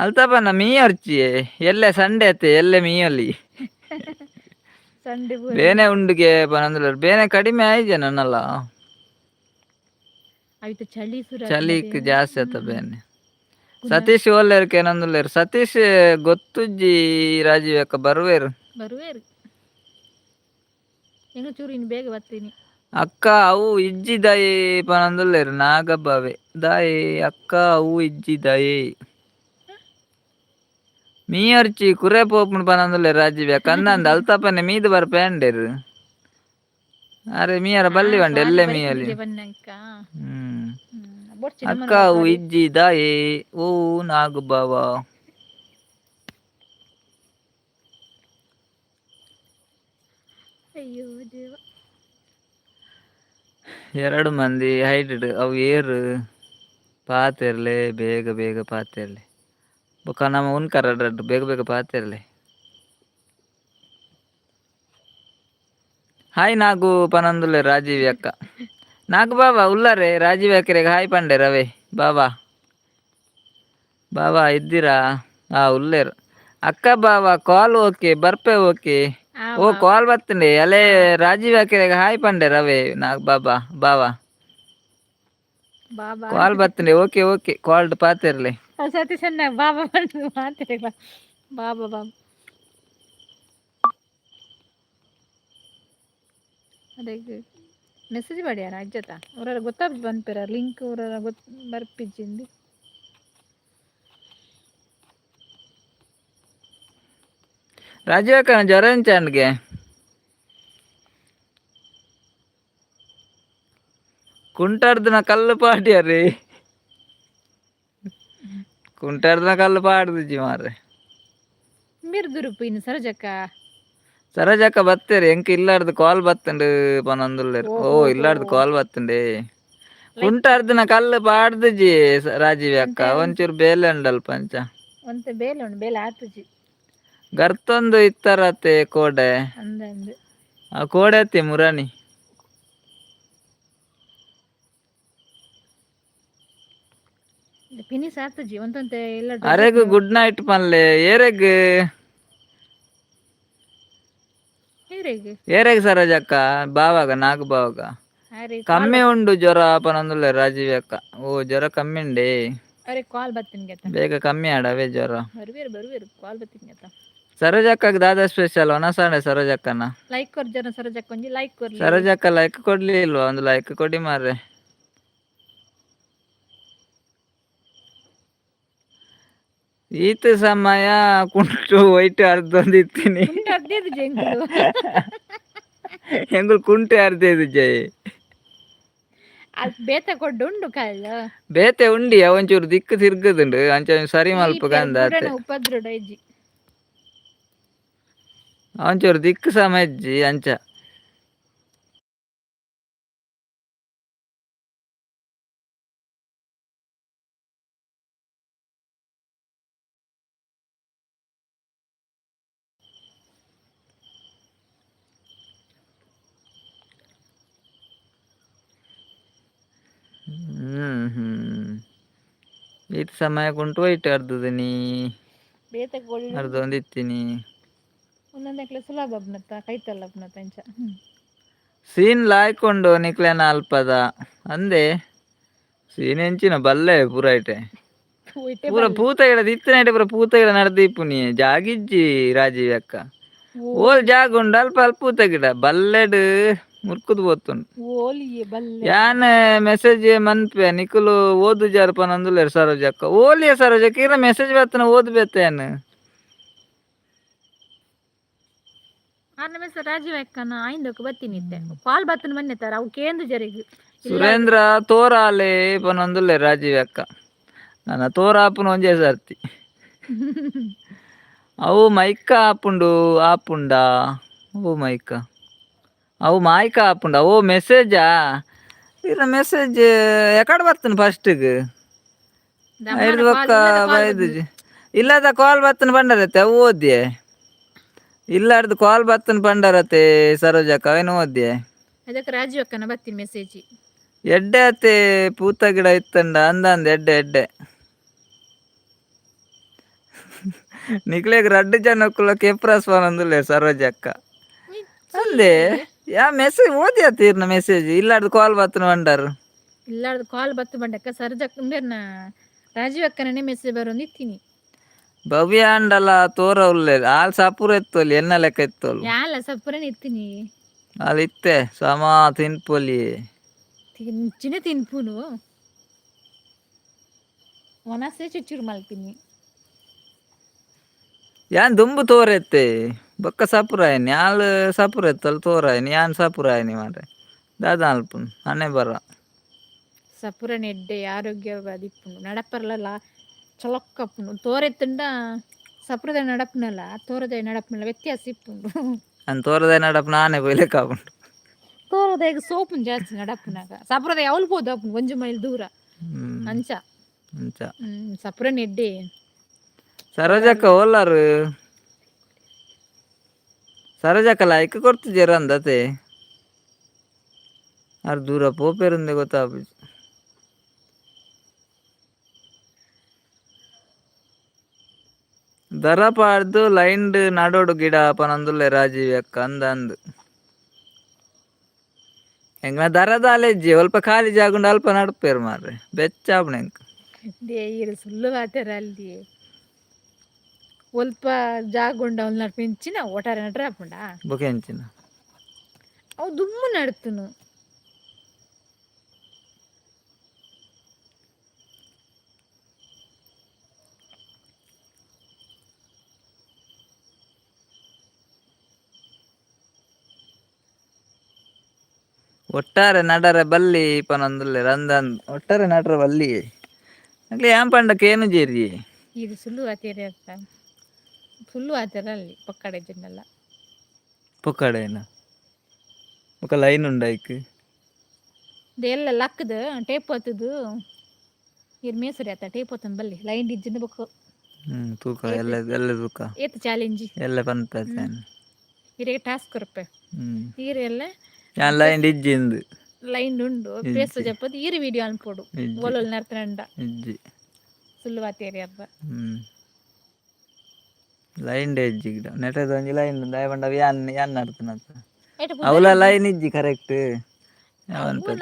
ಅಲ್ತಪನ ಮೀ ಅರ್ಚಿಯೇ ಎಲ್ಲೆ ಸಂಡೆ ಅತ್ತೆ, ಎಲ್ಲೆ ಮೀಯೊಲಿ. ಸಂಡೆ. ಬೇನೆ ಉಂಡುಗೆ ಪನಂದುಲ್ಲೇರು. ಬೇನೆ ಕಡಿಮೆ ಆಯ್ಜೆ ನನ್ನಲ್ಲ. ಆಯ್ತು, ಚಳಿ ಸುರ. ಚಳಿಕ್ ಜಾಸ್ತಿ ಆತ ಬೇನೆ. ಸತೀಶ್ ಓಲ್ಲೇರು ಕೇನಂದುಲ್ಲೇರು. ಸತೀಶ್ ಗೊತ್ತುಜ್ಜಿ ರಾಜೀವ್ ಅಕ್ಕ, ಬರುವೇರು. ಬರುವೇರು. ಎಂಗ ಚೂರು ಇನ್ನು ಬೇಗ ಬರ್ತೀನಿ. ಅಕ್ಕ ಅವು ಇಜ್ಜಿ ದಾಯಿ ಪನಂದುಲ್ಲೇರು ನಾಗಬ್ಬಾವೆ. ದಾಯಿ ಅಕ್ಕ ಅವು ಇಜ್ಜಿ ದಾಯಿ? ಮೀಯರ್ಚಿ ಕುರೆ ಪೋಪುಂಡು ಪನಂದುಲ್ಲೇರು ರಾಜೀವ್ ಅಕ್ಕ. ಅಂದಂದ ಅಲ್ತಪನೆ ಮೀದು ಬರ್ಪೆ ಅಂಡೇರು. ಅರೆ ಮೀಯರ ಬಲ್ಲಿ ಬಂಡೆ ಎಲ್ಲೆ ಮೀಯಲಿ. ಬನ್ನಂಕ. ಅಕ್ಕ ಅವು ಇಜ್ಜಿ ದಾಯಿ? ಓ ನಾಗು ಬಾವ. ಅಯ್ಯೋ ದೇವ. ಎರಡು ಮಂದಿ ಹೈಟೆಡ್ ಅವು ಏರು ಪಾತೆರ್ಲೆ, ಬೇಗ ಬೇಗ ಪಾತೆರ್ಲೆ. ಬೊಕ್ಕ ನಮ್ಮ ಉನ್ಕರ ಬೇಗ ಬೇಗ ಪಾತೆರ್ಲೆ. ಹಾಯ್ ನಾಗು ಪನಂದುಲ್ಲೆ ರಾಜೀವ್ ಅಕ್ಕ. ನಾಗು ಬಾಬಾ ಉಲ್ಲಾರೆ? ರಾಜೀವ್ ಅಕ್ಕರೆಗ್ ಹಾಯ್ ಪಂಡೆ ರವೆ ಬಾಬಾ. ಬಾಬಾ ಇದ್ದೀರಾ? ಹಾ ಉಲ್ಲೇರು. ಅಕ್ಕ ಬಾಬಾ ಕಾಲ್ ಓಕೆ ಬರ್ಪೆ ಓಕೆ. ಓ ಕಾಲ್ ಬತ್ತಂಡೆ ಅಲೆ. ರಾಜೀವ್ ಅಕ್ಕರೆಗ್ ಹಾಯ್ ಪಂಡೆ ರವೆ ನಾಗ್ ಬಾಬಾ. ಬಾಬಾ ಬಾಬಾ. ಕಾಲ್ ಬತ್ತಂಡೆ. ಓಕೆ ಓಕೆ, ಕಾಲ್ಡ್ ಪಾತಿರ್ಲಿ. ಸತೀಶ್ ಅಣ್ಣ ಬಾಬಾ ಬಂದು ಮಾತಾಡಿಲ್ಲ. ಬಾಬಾ ಬಾಬಾ. ಅದೇ ಮೆಸೇಜ್ ಮಾಡ್ಯಾರ ಅಜ್ಜತ ಅವರ ಗೊತ್ತಾಗ್ ಬಂದ್ಪೇರ ಲಿಂಕ್ ಅವರ ಗೊತ್ತ ಬರ್ಪಿಜ್ಜಿಂದು. ರಾಜೀವ್ ಅಕ್ಕನ ಜ್ವರ ಎಂಚಾಂಡ್ಗೆ ಕುಂಟಾರ್ದನ ಕಲ್ಲು ಪಾಡ್ಯಾರಿ, ಕುಂಟಾರ್ದನ ಕಲ್ಲು ಪಾಡ್ದಿಜ್ಜಿ ಮಾರ್ರೆ. ಮಿರ್ದುರುಪು ಇನ್ನು ಸರೋಜಕ್ಕ. ಸರೋಜಕ್ಕ ಬತ್ತೇರಿ, ಎಂಕ್ ಇಲ್ಲಾರ್ದು ಕಾಲ್ ಬತ್ತಂಡು ಪನೊಂದುಲ್ಲೆರ್. ಓ, ಇಲ್ಲಾರ್ದು ಕಾಲ್ ಬತ್ತಂಡೆ. ಕುಂಟಾರ್ದನ ಕಲ್ಲು ಪಾಡ್ದಿಜ್ಜಿ ರಾಜೀವ್ ಅಕ್ಕ, ಒಂಚೂರು ಬೇಲೆ ಉಂಡಲ್ಪ ಅಂಚ. ಒಂತೆ ಬೇಲೆ ಉಂಡು, ಬೇಲೆ ಆತುಜಿ. ಗರ್ತೊಂದು ಇತ್ತಾರತೆ ಕೋಡೆ. ಅಂದ ಅಂದು. ಆ ಕೋಡೆ ಅತ್ತೆ ಮುರಾಣಿ. ಫಿನಿಶ್ ಆತುಜಿ ಒಂತೊಂತೆ ಎಲ್ಲ. ಅರೆಗ್ ಗುಡ್ ನೈಟ್ ಪನ್ಲೆ ಏರೆಗ್? ಹೇರೆಗ್? ಏರೆಗ್ ಸರೋಜಕ್ಕ? ಬಾವಾಗ, ನಾಗು ಬಾವಾಗ. ಅರೆ. ಕಮ್ಮಿ ಉಂಡು ಜ್ವರ ಪನೊಂದುಲ್ಲೆ ರಾಜೀವ್ ಅಕ್ಕ. ಓ, ಜ್ವರ ಕಮ್ಮಿ ಉಂಡೆ. ಅರೆ, ಕಾಲ್ ಬತ್ತಿನ. ಬೇಗ ಕಮ್ಮಿ ಆಡವೇ ಜ್ವರ. ಬರುವೇರು ಬರುವೇರು, ಕಾಲ್ ಬತ್ತಿನ. ಸರೋಜಕ್ಕಗ್ ದಾದಾ ಸ್ಪೆಷಲ್ ಒನಸಾಂಡೆ ಸರೋಜಕ್ಕನ? ಲೈಕ್ ಕೊರ್ ಜನ, ಸರೋಜಕ್ಕ ಒಂಜಿ ಲೈಕ್ ಕೊರ್ಲಿ. ಸರೋಜಕ್ಕ ಲೈಕ್ ಕೊಡ್ಲಿ ಇಲ್ವಾ? ಒಂದು ಲೈಕ್ ಕೊಡಿ ಮಾರ್ರೆ. ಈತ ಸಮಯ ಕುಂಟು ವೈಟ್ ಅರ್ಧೊಂದು ಇತ್ತೀನಿ. ಉಂಟು ಅರ್ಧದು ಜೆಂಕುಲು. ಎಂಗುಲ್ ಕುಂಟೆ ಅರ್ಧ ಜೈ. ಅದು ಬೇತ ಕೊಡ್ಡು ಉಂಡು ಕಲ್ಲ. ಬೇತೆ ಉಂಡಿ, ಒಂಚೂರು ದಿಕ್ಕು ತಿರ್ಗದುಂಡು ಅಂಚ ಒಂಜಿ ಸರಿ ಮಲ್ಪ ಗಂದ ಆತೆ. ಉಪದ್ರಡ ಇಜ್ಜಿ. ಒಂಚೂರು ದಿಕ್ಕು ಸಮ ಇಜ್ಜಿ ಅಂಚ. ಹ್ಮ್ ಹ್ಮ್ ಈತ ಸಮಯ ಕುಂಟು ವೈಟ್ ಅರ್ಧದ ನೀ. ಬೇತೆ ಕೊಡಿ. ಅರ್ಧೊಂದು ಇತ್ತೀನಿ. ಒಂದೊಂದು ಸುಲಭ ಅಬ್ನತ್ತ ಕೈತಲ್ಲ ಅಬ್ನತ್ತ ಅಂಚ. ಸೀನ್ ಲಾಯ್ಕೊಂಡು ನಿಕ್ಲೆನ ಅಲ್ಪದ ಅಂದೆ, ಸೀನ್ ಎಂಚಿನ ಬಲ್ಲೆ ಪೂರ ಐಟೆ. ಇಟ್ಟೆ. ಪೂರ ಪೂತ ಗಿಡ ಇತ್ತನೇಟೆ, ಪೂರ ಪೂತ ಗಿಡ ನಡ್ದಿಪ್ಪುನಿ, ಜಾಗಿಜ್ಜಿ ರಾಜೀವ್ ಅಕ್ಕ. ಓಲ್ ಜಾಗ ಉಂಡು ಅಲ್ಪ ಅಲ್ಪ ಪೂತ ಗಿಡ ಬಲ್ಲೆಡ್ ಮುರ್ಕುದು ಪೋತುಂಡು. ಓಲಿಯೇ ಬಲ್ಲೆ. ಯಾನ್ ಮೆಸೇಜ್ ಮನ್ಪೆ, ನಿಕುಲು ಓದು ಜಾರ್ ಪನೊಂದುಲ್ಲೆರ್ ಸರೋಜಕ್ಕ. ಓಲಿಯ ಸರೋಜಕ್ಕ, ಇರ ಮೆಸೇಜ್ ಬತ್ತನ ಓದು ಬೇತೆ ಯಾನ್. ಆರ್ನ ಮೆಸ ರಾಜೀವ್ ಅಕ್ಕನ ಆಯಿಂದಕ್ಕೆ ಬತ್ತೀನಿ ಇತ್ತೆ. ಕಾಲ್ ಬತ್ತನ ಬನ್ನಿ ತರ ಅವು ಕೇಂದ್ರ ಜರಿಗೆ. ಸುರೇಂದ್ರ ತೋರಾಲೆ ಪನೊಂದುಲ್ಲೆರ್ ರಾಜೀವ್ ಅಕ್ಕ. ನನ್ನ ತೋರಾಪುನ ಒಂಜೇ ಸರ್ತಿ ಅವು ಮೈಕ ಆಪುಂಡು ಆಪುಂಡಾ? ಓ ಮೈಕ, ಅವು ಮಾಯ್ಕ ಆಪುಂಡ? ಓ, ಮೆಸೇಜಾ? ಇರ ಮೆಸೇಜ್ ಎಕಡೆ ಬರ್ತನ ಫಸ್ಟಿಗೆ ಐದು ಬೊಕ್ಕ ಬೈದುಜಿ. ಇಲ್ಲದ ಕಾಲ್ ಬತ್ತನ ಬಂಡರತ್ತೆ, ಅವು ಓದ್ಯೆ. ಇಲ್ಲಾರ್ದು ಕಾಲ್ ಬತ್ತನ ಪಂಡರತೆ ಸರೋಜಕ್ಕ, ಅವೇನು ಓದ್ಯೆ. ಅದಕ್ಕೆ ರಾಜೀವ್ ಅಕ್ಕನ ಬತ್ತೀನಿ ಮೆಸೇಜ್. ಎಡ್ಡೆ ಅತ್ತೆ ಪೂತ ಗಿಡ ಇತ್ತಂಡ ಅಂದ ಅಂದ ಎಡ್ಡೆ ಎಡ್ಡೆ. ನಿಕ್ಲೆಗ್ ರಡ್ಡು ಜನಕ್ಕುಲ ಕೆಪ್ರಾಸ್ ಪನೊಂದುಲ್ಲೆ ಸರೋಜಕ್ಕ ಅಂದೆ. ಯಾ ಮೆಸೇಜ್ ಓದಿ ತೀರ್ನ ಮೆಸೇಜ್, ಇಲ್ಲಾರ್ದು ಕಾಲ್ ಬತ್ತನ ಬಂಡಾರು. ಇಲ್ಲಾರ್ದು ಕಾಲ್ ಬತ್ತು ಬಂಡಕ್ಕ ಸರ್ಜಕ್ಕ ಉಂಬೇರ್ನ ರಾಜೀವ್ ಅಕ್ಕನೇ ಮೆಸೇಜ್ ಬರೋಂದು ಇತ್ತೀನಿ. ಭವ್ಯ ಅಂಡಲ ತೋರ ಉಲ್ಲೇರ್, ಆಲ್ ಸಪುರ ಎತ್ತೊಲಿ, ಎನ್ನ ಲೆಕ್ಕ ಎತ್ತೊಲು. ಯಾಲ ಸಪುರನೇ ಇತ್ತೀನಿ. ಆಲ್ ಇತ್ತೆ ಸಮ ತಿನ್ಪೊಲಿ. ತಿಂಚಿನ ತಿನ್ಪುನು ಒನಸೆ ಚುಚ್ಚುರು ಮಲ್ಪಿನಿ. ಯಾನ್ ದುಂಬು ತೋರೆತ್ತೆ, ಬೊಕ್ಕ ಸಪುರಾಯನಿ. ಆಲ್ ಸಪುರ ಎತ್ತಲ್ ತೋರಾಯನಿ, ಯಾನ್ ಸಪುರಾಯನಿ ಮಾರ್ರೆ. ದಾದ ಅಲ್ಪುನ್ ಅನೆ ಬರ. ಸಪುರನ ಎಡ್ಡೆ ಆರೋಗ್ಯ ದಿಪ್ಪುಂಡು, ನಡಪರ್ಲಲ್ಲ ಚೊಲೊಕ್ಕಪ್ಪುಂಡು. ತೋರೆತ್ತುಂಡ ಸಪುರದ ನಡಪುನಲ್ಲ ತೋರದ ನಡಪುನಲ್ಲ ವ್ಯತ್ಯಾಸ ಇಪ್ಪುಂಡು. ಅನ್ ತೋರದ ನಡಪ್ ನಾನೇ ಪೋಯ್ಲೆಕ್ಕ ಆಪುಂಡು. ತೋರದಾಗ ಸೋಪುನ್ ಜಾಸ್ತಿ ನಡಪುನಾಗ, ಸಪುರದ ಯಾವಲ್ ಪೋದು ಆಪುಂಡು ಒಂಜಿ ಮೈಲ್ ದೂರ. ಅಂಚ. ಅಂಚ. ಸಪುರನ ಎಡ್ಡೆ. ಸರೋಜಕ್ಕ ಓಲಾರು? ಸರೋಜಕ್ಕ ಲೈಕ್ ಕೊಡ್ತಿದ್ದೀರ ಅಂದತೆ. ಆರ್ ದೂರ ಪೋಪೇರುಂದೆ ಗೊತ್ತಾಪುಜಿ. ದರ ಪಾಡ್ದು ಲೈನ್ಡ್ ನಡೋಡು ಗಿಡ ಪನೊಂದುಲ್ಲೆ ರಾಜೀವ್ ಅಕ್ಕ. ಅಂದ ಅಂದ್. ಎಂಕ್ಲ ದರದಾಲೆಜ್ಜಿ ಅಲ್ಪ ಖಾಲಿ ಜಾಗುಂಡು ಅಲ್ಪ ನಡ್ಪೇರು ಮಾರ್ರೆ ಬೆಚ್ಚಾಪುಣ ಎಂಕ್. They ಈರ್ ಸುಳ್ಳು ಪಾತೆರ ಅಲ್ಲಿ ಒಲ್ಪ ಜಾಗ ಉಂಡು ಅವ್ಲು ನಡ್ಪಿಂಚಿನ ಒಟಾರೆ ನಟ್ರೆ ಆಪುಂಡಾ? ಬೊಕ ಎಂಚಿನ? ಅವು ದುಮ್ಮು ನಡ್ತುನು. ಒಟ್ಟಾರೆ ನಡರೆ ಬಲ್ಲಿ ಪನೊಂದುಲ್ಲೆರ್ ಅಂದ್ ಒಟ್ಟಾರೆ ನಡರೆ ಬಲ್ಲಿ ಅಕ್ಲೆ ಯಾನ್ ಪಂಡ ಕೇನುಜೆರ್. ಇದು ಸುಳ್ಳು ಪಾತೆರ ಅತ್ತ, ಸುಳ್ಳು ಪಾತೆರ ಅಲ್ಲಿ ಪೊಕ್ಕಡೆ ಇಜ್ಜಿಂಡಲ. ಪೊಕ್ಕಡೆನ ಬೊಕ ಲೈನ್ ಉಂಡು ಐಕ್. ಎಲ್ಲ ಲಕ್ಕದ ಟೇಪ್ ಹೊತ್ತದು ಇರ್ ಮೇಸರಿ ಆತ ಟೇಪ್ ಹೊತ್ತನ್ ಬಲ್ಲಿ ಲೈನ್ ಇಜ್ಜಿಂದ ಬೊಕ್ಕ. ಹ್ಮ್ ತೂಕ ಎಲ್ಲ ಎಲ್ಲ ತೂಕ. ಏತ್ ಚಾಲೆಂಜ್. ಎಲ್ಲ ಪನ್ಪೆ ಯಾನ್. ಇರೆಗ್ ಟಾಸ್ಕ್ ಕೊರ್ಪೆ. ಈರೆಲ್ಲ. ಯಾನ್ ಲೈನ್ ಇಜ್ಜಿ ಇಂದು. ಲೈನ್ ಉಂಡು ಪೇಸ್ ಜಪ್ಪದು ಈರ್ ವಿಡಿಯೋ ಅನ್ಪೊಡು. ಇಜ್ಜಿ. ಓಲೋಲ್ ನರ್ತನಂಡ. ಇಜ್ಜಿ. ಸುಳ್ಳು ಪಾತೆರ ಅರ್ಧ. ಲೈನ್ ಡೇ ಇಜ್ಜಿ ಗಿಡ ನೆಟದ ಒಂಜಿ ಲೈನ್ ಉಂಡು ದಾಯೆ ಪಂಡ ಅವು ಯಾನ್ ಯಾನ್ ನಡ್ತನತ. ಐಟ್. ಅವಲ ಲೈನ್ ಇಜ್ಜಿ ಕರೆಕ್ಟ್.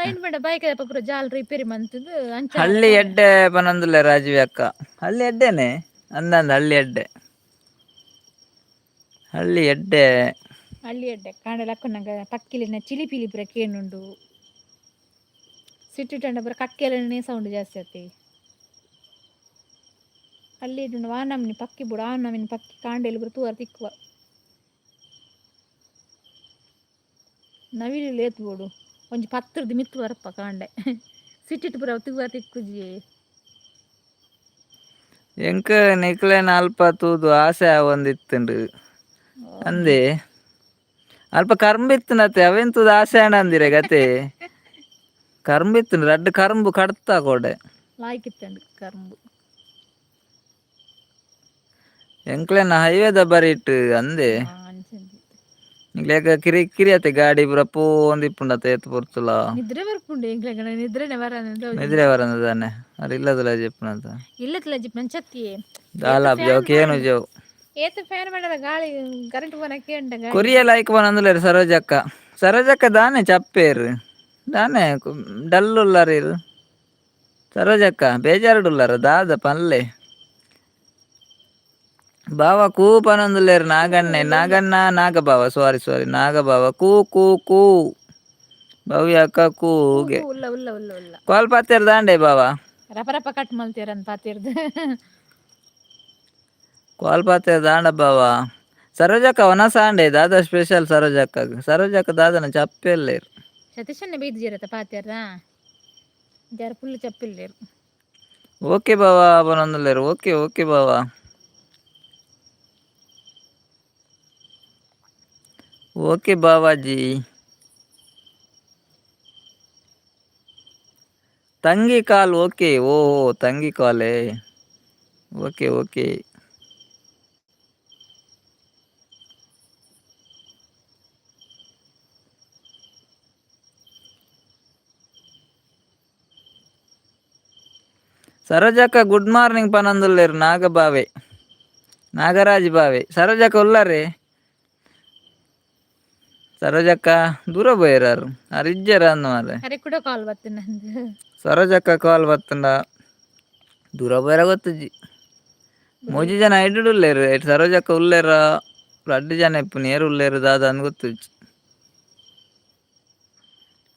ಲೈನ್ ಪಂಡ ಬೈಕ್ ಪೂರ ಜಾಲ್ ರಿಪೇರಿ ಮಂತುದು ಅಂಚ. ಹಳ್ಳಿ ಎಡ್ಡೆ ಪನೊಂದುಲ್ಲೆ ರಾಜೀವಿ ಅಕ್ಕ. ಹಳ್ಳಿ ಎಡ್ಡೆನೆ ಅಂದಂದ್ ಹಳ್ಳಿ ಎಡ್ಡೆ, ಹಳ್ಳಿ ಎಡ್ಡೆ. ಹಳ್ಳಿ ಎಡ್ಡೆ, ಕಾಂಡೆ ಲಕ್ಕುನಗ ಪಕ್ಕಿಲಿನ ಚಿಲಿ ಪಿಲಿ ಪೂರ ಕೇನುಂಡು. ಸಿಟಿ ಟಂಡ ಪೂರ ಕಕ್ಕೆಲನೆ ಸೌಂಡ್ ಜಾಸ್ತಿ ಆತಿ. ಹಳ್ಳಿ ಎಡ್ಡೆ ವಾನಮ್ನಿ ಪಕ್ಕಿ ಬುಡ ಆನಮಿನಿ ಪಕ್ಕಿ ಕಾಂಡೆಲು ಪೂರ ತೂವರ ತಿಕ್ಕುವ. ನವಿಲು ಲೇತ್ ಬೋಡು ಒಂಜಿ ಪತ್ರದ್ದು ಮಿತ್ತು ಬರಪ್ಪ ಕಾಂಡೆ. ಸಿಟ್ಟಿಟ್ಟು ಪೂರ ತೂವರ ತಿಕ್ಕುಜಿ. ಎಂಕ್ ನಿಕ್ಲೆನ ಅಲ್ಪ ತೂದು ಆಸೆ ಆವೊಂದಿತ್ತುಂಡು ಅಂದೆ. ಅಲ್ಪ ಕರ್ಂಬು ಇತ್ತುಂಡತ್ತೆ, ಅವೆನ್ ತೂದು ಆಸೆ ಆಂಡ ಅಂದಿರೆ ಗತೆ. ಕರ್ಂಬು ಇತ್ತುಂಡು, ರಡ್ಡ್ ಕರ್ಂಬು ಕಡ್ತ ಕೋಡೆ. ಲಾಯ್ಕಿತ್ತಂಡು ಕರ್ಂಬು. ಎಂಕ್ಲೆನ ಹೈವೇದ ಬರಿಟ್ ಅಂದೆ. ಅಂಚಂದಿ. ನಿಕ್ಲೆಗ್ ಕಿರಿ ಕಿರಿ ಅತ್ತೆ ಗಾಡಿ ಪೂರ ಪೋಂದು ಇಪ್ಪುಂಡತ್ತೆ ಏತ್ ಪೊರ್ತುಲ. ನಿದ್ರೆ ಬರ್ಪುಂಡು ಎಂಕ್ಲೆಗ್, ನಿದ್ರೆನೆ ಬರಂದ್. ನಿದ್ರೆ ಬರಂದ ದಾನೆ ಅರ್ ಇಲ್ಲದಲ ಜೆಪ್ಪುನತ. ಇಲ್ಲತ್ಲ ಜಿಪ್ ನಂಚತ್ತಿ. ದಾಲ ಜವ್ ಕೇನು ಜವ್. ಏತ್ ಫ್ಯಾನ್ ಮಾಡಲ್ಲ ಗಾಳಿ ಕರೆಂಟ್ ಪೋನ ಕೇಂಡ ಗಾಳಿ. ಕೊರಿಯ ಲೈಕ್ ಪನೊಂದುಲ್ಲೆರ್ ಸರೋಜಕ್ಕ. ಸರೋಜಕ್ಕ ದಾನೆ ಚಪ್ಪೇರು ದಾನೆ ಡಲ್ ಉಲ್ಲರ್ ಇರ್? ಸರೋಜಕ್ಕ ಬೇಜಾರುಡುಲ್ಲರ ದಾದ ಪನ್ಲೆ ಬಾವ? ಕೂ ಪನೊಂದುಲ್ಲೆರ್ ನಾಗಣ್ಣೆ. ನಾಗಣ್ಣ ನಾಗಬಾವ, ಸಾರಿ ಸಾರಿ, ನಾಗಬಾವ ಕೂ ಕೂ ಕೂ. ಭವ್ಯ ಅಕ್ಕ ಕೂಗೆ. ಉಲ್ಲ ಉಲ್ಲ ಉಲ್ಲ ಉಲ್ಲ. ಕಾಲ್ ಪಾತೆರ್ ದಾಂಡೆ ಬಾವ. ರಪ ರಪ ಕಟ್ ಮಲ್ತೀರಂತ ಪಾತಿರ್ದು. ಕಾಲ್ ಪಾತೆರ್ ದಾಂಡ ಬಾವ. ಸರೋಜಕ್ಕ ವನಸಾಂಡೆ ದಾದ ಸ್ಪೆಷಲ್ ಸರೋಜಕ್ಕ? ಸರೋಜಕ್ಕ ದಾದನ ಚಪ್ಪೆಲ್ಲೇರ್. ಸತೀಶನ್ನ ಬೈದಿಜಿರತ್ತ ಪಾತೆರ್ರ ಜರ ಫುಲ್ ಚಪ್ಪಿಲ್ಲೇರು. ಓಕೆ ಬಾವ ಪನೊಂದುಲ್ಲೆರ್. ಓಕೆ ಓಕೆ ಬಾವ. ಓಕೆ ಬಾವಾಜಿ. ತಂಗಿ ಕಾಲ್ ಓಕೆ. ಓ ತಂಗಿ ಕಾಲೇ, ಓಕೆ ಓಕೆ. ಸರೋಜಕ್ಕ ಗುಡ್ ಮಾರ್ನಿಂಗ್ ಪನೊಂದುಲ್ಲೆರ್ ನಾಗಬಾವೆ, ನಾಗರಾಜ್ ಬಾವೆ. ಸರೋಜಕ್ಕ ಉಲ್ಲರೆ? ಸರೋಜಕ್ಕ ದೂರ ಪೋಯೆರಾರು ಆರ್ ಇಜ್ಜೆರ ಅಂದ್ ಮಾರ್ರೆ. ಅರೆ ಕೂಡ ಕಾಲ್ ಬತ್ತು ನಂದು. ಸರೋಜಕ್ಕ ಕಾಲ್ ಬತ್ತುಂಡ ದೂರ ಪೋಯೆರ ಗೊತ್ತುಜ್ಜಿ. ಮೂಜಿ ಜನ ಐಡುಡು ಉಲ್ಲೆರ್. ಐಟ್ ಸರೋಜಕ್ಕ ಉಲ್ಲೆರ, ರಡ್ಡ್ ಜನ ಇಪ್ಪುನಿ. ಏರ್ ಉಲ್ಲೆರ್ ದಾದ ಅಂದ್ ಗೊತ್ತುಜ್ಜಿ.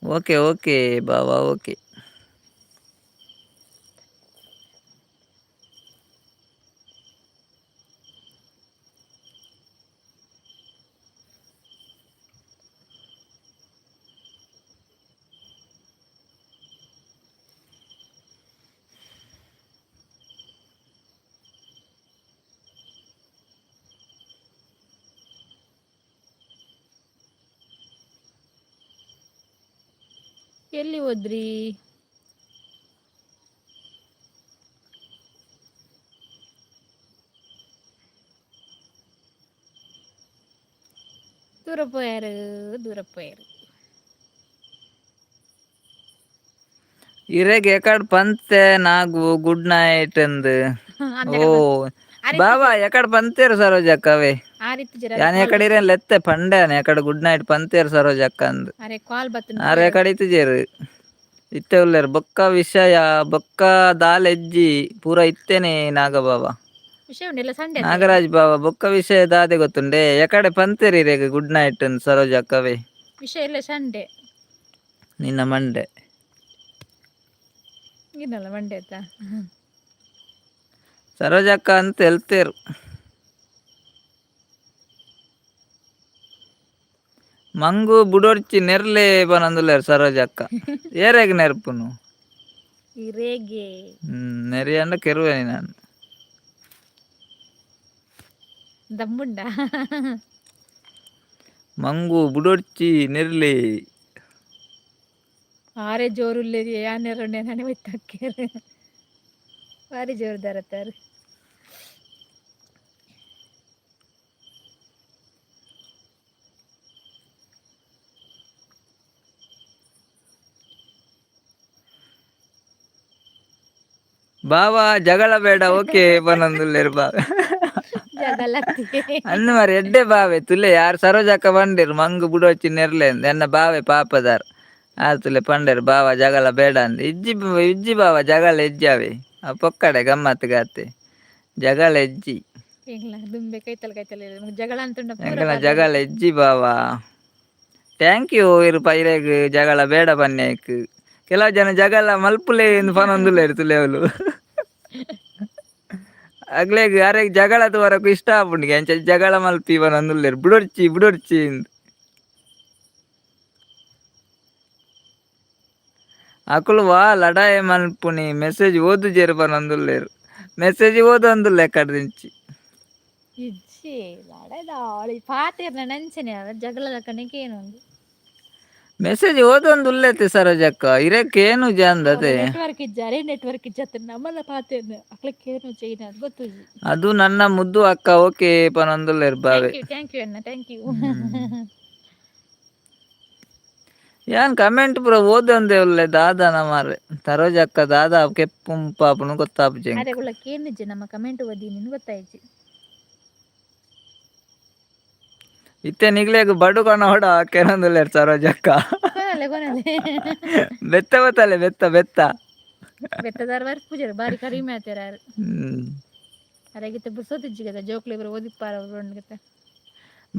ಓಕೆ ಓಕೆ ಬಾವ ಓಕೆ. ಎಲ್ಲಿ ಹೋದ್ರಿ? ದೂರ ಪೋಯಾರು ದೂರ ಪೋಯಾರು. ಇರೆಗ್ ಎಕಡ್ ಪಂತೆ ನಾಗು ಗುಡ್ ನೈಟ್ ಅಂದ್. ಓ. ಬಾಬಾ ಎಕಡೆ ಪಂತೇರು ಸರೋಜಕ್ಕ ಅವೇ. ಆ ರೀತಿ ಜರ. ಯಾನ್ ಎಕಡೆ ಇರೇನ್ ಲೆತ್ತೆ ಪಂಡೆ, ಎಕಡೆ ಗುಡ್ ನೈಟ್ ಪಂತೇರು ಸರೋಜಕ್ಕ ಅಂದ್. ಅರೆ ಕಾಲ್ ಬತ್ತ. ಆರ್ ಎಕಡೆ ಇತ್ತಿಜೇರು, ಇತ್ತೆ ಉಲ್ಲೇರು. ಬೊಕ್ಕ ವಿಷಯ ಬೊಕ್ಕ ದಾಲ್ ಎಜ್ಜಿ ಪೂರ ಇತ್ತೇನೆ ನಾಗಬಾಬಾ. ವಿಷಯ ಉಂಡಿಲ್ಲ ಸಂಡೆ. ನಾಗರಾಜ್ ಬಾಬಾ, ಬೊಕ್ಕ ವಿಷಯ ದಾದೆ ಗೊತ್ತುಂಡೆ? ಎಕಡೆ ಪಂತೇರಿ ಇರೇಗ್ ಗುಡ್ ನೈಟ್ ಸರೋಜಕ್ಕವೇ? ವಿಷಯ ಇಲ್ಲ, ಸಂಡೆ. ನಿನ್ನ ಮಂಡೆ. ಇನ್ನಲ್ಲ ಮಂಡೆ ಆಯ್ತಾ? ಸರೋಜಕ್ಕ ಅಂತ ಹೇಳ್ತೇರು. ಮಂಗು ಬುಡೊರ್ಚಿ ನೆರ್ಲೆ ಪನೊಂದುಲ್ಲೆರ್ ಸರೋಜಕ್ಕ. ಏರೆಗ್ ನೆರ್ಪುನು? ಈ ರೇಗೆ. ನೆರಿಯಂಡ ಕೆರುವೆ ನಾನು. ದಮ್ಮುಂಡ. ಮಂಗು ಬುಡೊರ್ಚಿ ನೆರ್ಲೆ. ಆರೆ ಜೋರುಲ್ಲೇರಿ, ಯಾನೆರೊಂಡೆ ನಾನೇ ಒಯ್ತಾಕೇರು. ಭಾರಿ ಜೋರು ದರತ್ತಾರು. ಬಾವಾ ಜಗಳ ಬೇಡ ಓಕೆ ಪನೊಂದುಲ್ಲೆರ್ ಬಾವೆ. ಜಗಳ. ಅಂದ್ ಮಾರಿ ಎಡ್ಡೆ ಬಾವೆ ತುಲೆ ಯಾರ್ ಸರೋಜಕ್ಕ ಪಂಡೆರ್ ಮಂಗು ಬುಡೊರ್ಚಿ ನೆರ್ಲೆ ಅಂದ್. ಎನ್ನ ಬಾವೆ ಪಾಪದಾರ್ ಆರ್ ತುಲೆ ಪಂಡೆರ್ ಬಾವ ಜಗಳ ಬೇಡ ಅಂದ್. ಇಜ್ಜಿ ಇಜ್ಜಿ ಬಾವ, ಜಗಳ ಇಜ್ಜಾವೆ. ಆ ಪೊಕ್ಕಡೆ ಗಮ್ಮತ್ ಗಾತೆ, ಜಗಳ ಇಜ್ಜಿ. ಎಂಗ್ಲ ದುಂಬೆ ಕೈತಲ್ ಕೈತಲ್ ಜಗಳ ಅಂತುಂಡ ಪೂರ. ಎಂಕಲ್ನ ಜಗಳ ಇಜ್ಜಿ ಬಾವ. Thank you ಇರು ಪೈರೆಗ್ ಜಗಳ ಬೇಡ ಪನ್ನೇಕ್. ಕೆಲವು ಜನ ಜಗಳ ಮಲ್ಪುಲೆ ಇಂದ್ ಪನೊಂದುಲ್ಲೆರ್ ತುಲೆವ್ಲು. ಅಗ್ಲೆಗ್ ಅರೆಗ್ ಜಗಳ ತೂವರಕು ಇಷ್ಟ ಆಪುಂಡಿಗೆ, ಅಂಚ ಜಗಳ ಮಲ್ಪಿ ಪನೊಂದುಲ್ಲೆರ್, ಬುಡೊರ್ಚಿ ಬುಡೊರ್ಚಿ ಇಂದ್. ಅಕುಲು ವಾ ಲಡಾಯಿ ಮಲ್ಪುನಿ, ಮೆಸೇಜ್ ಓದುಜೆರ್ ಪನೊಂದುಲ್ಲೆರ್. ಮೆಸೇಜ್ ಓದೊಂದುಲ್ಲೆ ಎಕಡ್ದಿಂಚಿ. ಇಜ್ಜಿ, ಲಡಾಯ್ದ ಪಾತೆರ್ನ ನಂಚನೆ ಜಗಳದ ಕಣಕ್ಕೆ ಏನೊಂದು. ಮೆಸೇಜ್ ಓದೊಂದುಲ್ಲೆತೆ ಸರೋಜಕ್ಕ, ಇರೆಕ್ ಏನು ಜಾಂದತೆ. Network ಇಜ್ಜಾರೆ, network ಇಜ್ಜತ್ತ. ನಮ್ಮಲ ಪಾತೆರ್ನ ಅಕ್ಲಕ್ಕೆ ಏನು ಚೈನ ಅದು ಗೊತ್ತುಜಿ. ಅದು ನನ್ನ ಮುದ್ದು ಅಕ್ಕ ಓಕೆ ಪನೊಂದುಲ್ಲೆರ್ ಬಾವೆ. Thank you, thank you ಅಣ್ಣ, thank you. ಯಾನ್ ಕಮೆಂಟ್ ಪೂರ ಓದೊಂದೇ ಉಲ್ಲೆ. ದಾದನ ಮಾರ್ರೆ ಸರೋಜಕ್ಕ, ದಾದಾ ಕೆಪ್ಪು ಪಾಪುನು ಗೊತ್ತಾಪುಜಿ ಎಂಕ್. ಅರೆ ಉಳ್ಳಕ್ಕೆ ಏನಿಜ್ಜಿ, ನಮ್ಮ ಕಮೆಂಟ್ ಓದಿ ನಿನ್ ಗೊತ್ತಾಯ್ತು. ಇತ್ತೆ ನಿಗ್ಲೆಗ್ ಬಡು ಕೊನೊಡ ಕೆನೊಂದುಲ್ಲೆರ್ ಸರೋಜಕ್ಕ. ಕೊನಲೆ ಕೊನಲೆ. ಬೆತ್ತ ಬತ್ತಲೆ, ಬೆತ್ತ ಬೆತ್ತ. ಬೆತ್ತದಾರ ಪೂಜಾರು ಬಾರಿ ಕಡಿಮೆ ಆತಾರ. ಅರೆಗಿತ್ತ ಬುರ್ಸೋತಿಜ್ಜಿಗದ ಜೋಕ್ಲೆ ಬರ ಓದಿಪ್ಪಾರ ಗತೆ.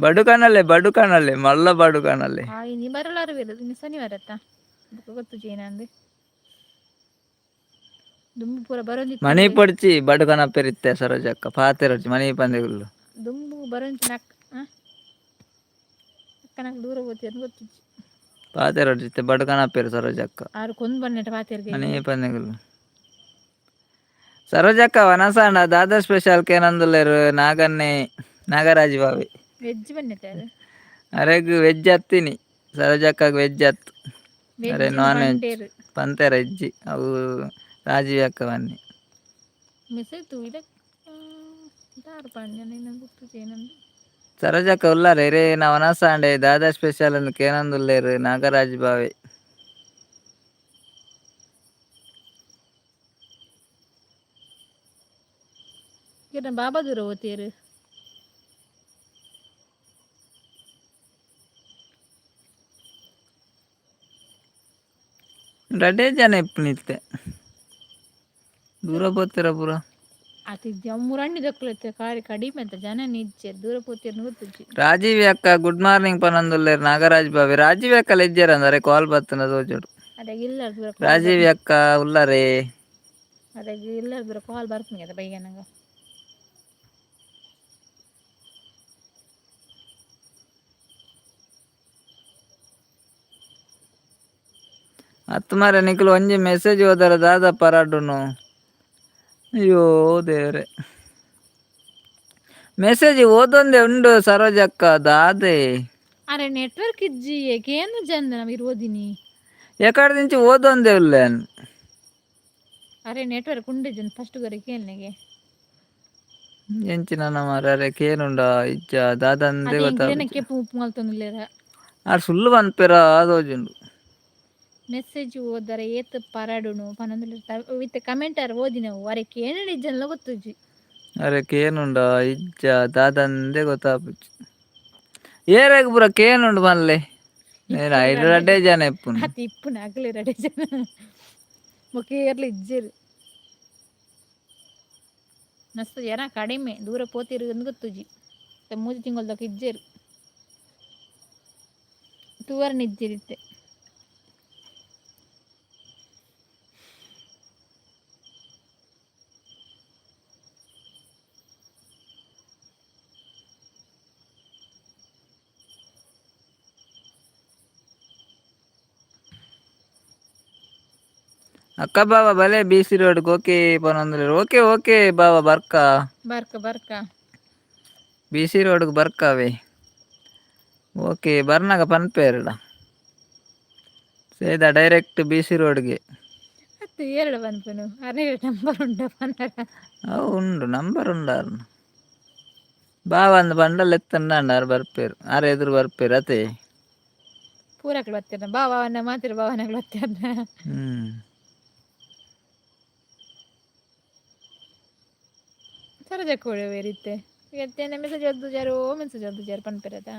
ಬಡು ಕನಲೆ, ಬಡು ಕನಲೆ, ಮಲ್ಲ ಬಡು ಕನಲೆ. ಆ ಇನಿ ಬರಲಾರು ಬೇರೆ, ಇನ್ನು ಶನಿವಾರ ಅತ್ತ, ಬೊಕ್ಕ ಗೊತ್ತುಜಿ ಏನಂದು. ದುಂಬು ಪೂರ ಬರೋಂದಿತ್ತು. ಮಣಿ ಪೊಡ್ಚಿ ಬಡು ಕನಪೆರಿತ್ತೆ ಸರೋಜಕ್ಕ, ಪಾತೆರೊಡ್ಚಿ ಮಣಿ ಪಂದೆಗುಲ್ಲು. ದುಂಬು ಬರೋಂಚಿ ನಕ್ ಅಕ್ಕನಕ್ ದೂರ ಹೋಗ್ತಿ ಅಂತ ಗೊತ್ತುಜಿ. ಪಾತೆರೊಡ್ಚಿ ಇತ್ತೆ ಬಡು ಕನಪೆರು ಸರೋಜಕ್ಕ. ಆರು ಕೊಂದು ಬನ್ನೆಟ ಪಾತೆರ್ಗೆ. ಮಣಿ ಪಂದೆಗುಲ್ಲು. ಸರೋಜಕ್ಕ ವನಸಾಂಡ ದಾದಾ ಸ್ಪೆಷಲ್ ಕೇನಂದುಲ್ಲೆರ್ ನಾಗನ್ನೆ ನಾಗರಾಜ್ ಬಾವಿ. ವೆಜ್ ಬನ್ನೆತೆ ಅದು. ಅರೆಗ್ ವೆಜ್ ಹತ್ತೀನಿ, ಸರೋಜಕ್ಕಗ್ ವೆಜ್ ಹತ್ತು. ಅರೆ veg non veg. ಬಂಡೇರು. ಪಂತೆರ ಇಜ್ಜಿ, ಅವು ರಾಜೀವ್ ಅಕ್ಕ ಬನ್ನಿ. ಮೆಸೇಜ್ ತೂಯಿದ ದಾರು ಪಂಡ ಗೊತ್ತುಜಿ ಏನಂದು. ಸರೋಜಕ್ಕ ಉಲ್ಲಾರೆ ರೇ ನಾ ವನಸಾಂಡೆ ದಾದಾ ಸ್ಪೆಷಲ್ ಅಂದ್ ಕೇನಂದುಲ್ಲೆರ್ ನಾಗರಾಜ್ ಬಾವೆ. ಈರ್ನ ಬಾಬಾ ದೂರ ಓತೀರು. ರಡ್ಡೆ ಜನ ಇಪ್ಪುನಿತ್ತೆ, ದೂರ ಪೋತಿರ ಪೂರ. ಅತಿ ಜಮ್ಮುರಣ್ಣಿ ದಕ್ಕುಲತ್ತೆ ಕಾರಿ ಕಡಿಮೆ ಅಂತ ಜನ ನಿಜ್ಜೆ, ದೂರ ಪೋತಿರ್ನ ಗೊತ್ತುಜಿ. ರಾಜೀವ್ ಅಕ್ಕ ಗುಡ್ ಮಾರ್ನಿಂಗ್ ಪನಂದುಲ್ಲೆರ್ ನಾಗರಾಜ್ ಬಾವೆ. ರಾಜೀವ್ ಅಕ್ಕ ಲೆಜ್ಜೆರ್ ಅಂದರೆ ಕಾಲ್ ಬತ್ತನ ತೋಜೋಡು. ಅದೇ ಇಲ್ಲ ದೂರ. ರಾಜೀವ್ ಅಕ್ಕ ಉಲ್ಲಾರೆ. ಅದೇ ಇಲ್ಲ ದೂರ ಕಾಲ್ ಬರ್ತೀನಿ ಅದ ಬೈಗ ನಂಗೆ. ಅತ್ತು ಮಾರೆ, ನಿಕುಲು ಒಂಜಿ ಮೆಸೇಜ್ ಓದರ ದಾದ ಪರಾಡುನು? ಅಯ್ಯೋ ದೇವ್ರೆ, ಮೆಸೇಜ್ ಓದೊಂದೇ ಉಂಡು ಸರೋಜಕ್ಕ, ದಾದೆ? ಅರೆ ನೆಟ್ವರ್ಕ್ ಇಜ್ಜಿ, ಏಕೇನು ಜನ ನಾವು ಓದಿನಿ. ಎಕಡೆ ಓದೊಂದೇ ಉಲ್ಲೇನ್. ಅರೆ ನೆಟ್ವರ್ಕ್ ಉಂಡು ಜನ ಫಸ್ಟ್ ಗೊರೆ ಕೇಳನೆಗೆ. ಎಂಚಿನ ಮಾರೆ, ಅರೆ ಕೇನುಂಡ ಇಜ್ಜ ದಾದಂದೇ ಅದೇ ಗೊತ್ತಾಪುಜಿ. ಕೆಪ್ಪು ಉಪ್ಪು ಮಲ್ತೊಂದುಲ್ಲೆರ. ಆರ್ ಸುಳ್ಳು ಪನ್ಪೆರ ತೋಜುಂಡು. ಮೆಸೇಜ್ ಓದರೆ ಏತ್ ಪರಡುನು ಪನೊಂದುಲ್ಲೆರ್. ವಿತ್ ಕಮೆಂಟ್ ಆರ್ ಓದಿನವು ಅರೆ ಕೇನಡ್ ಇಜ್ಜನ್ಲ ಗೊತ್ತುಜಿ. ಅರೆ ಕೇನುಂಡ ಇಜ್ಜ ದಾದಂದೆ ಗೊತ್ತಾಪುಜಿ. ಏರೆಗ್ ಪೂರ ಕೇನುಂಡು ಮಲ್ಲೆ ನೇರ ಐದು ರಡ್ಡೆ ಜನ ಇಪ್ಪುನು. ಅತ್ ಇಪ್ಪುನ ಅಗಲೆ ರಡ್ಡೆ ಜನ ಬೊಕ ಏರ್ಲ ಇಜ್ಜೆರ್. ಮಸ್ತ್ ಜನ ಕಡಿಮೆ ದೂರ ಪೋತಿರು ಅಂದ್ ಗೊತ್ತುಜಿ. ಮೂಜಿ ತಿಂಗೊಳ್ದಕ ಇಜ್ಜೆರ್ ತೂವರ್ನ ಇಜ್ಜೆರ್ ಇತ್ತೆ. ಅಕ್ಕ ಬಾವ ಬಲೆ B C road okay ಪನೊಂದುಲ್ಲೆರ್. Okay okay ಬಾವ ಬರ್ಕ. ಬರ್ಕ ಬರ್ಕ. ಬಿ ಸಿ ರೋಡ್ಗ್ ಬರ್ಕಾವೆ. ಓಕೆ ಬರ್ನಗ ಪನ್ಪೇರ್ಡ ಸೇದಾ ಡೈರೆಕ್ಟ್ ಬಿ.ಸಿ ರೋಡ್ಗೆ. ಅತ್ತು ಏರಡ ಪನ್ಪುನು ಅರೆನ ನಂಬರ್ ಉಂಡ ಪನರ. ಅವು ಉಂಡು ನಂಬರ್ ಉಂಡು ಆರ್ನ. ಬಾವ ಅಂದ್ ಪಂಡ ಲೆತ್ತಂಡ ಆರ್ ಬರ್ಪೇರು ಆರ್ ಎದುರು ಬರ್ಪೇರು ಅತೆ. ಪೂರಕ್ಲು ಬತ್ತೆರ್ನ ಬಾವ ಮಾತಿರು ಬಾವನಕ್ಲು ಬತ್ತೆರ್ನ. ಹ್ಮ್. ಸರೋಜಕ್ಕ ಬೇರಿತ್ತೆ ಎತ್ತೇನೆ ಮೆಸೇಜ್ ಒದ್ದುಜಾರು ಮೆಸೇಜ್ ಒದ್ದುಜಾರು ಪನ್ಪೆರತ.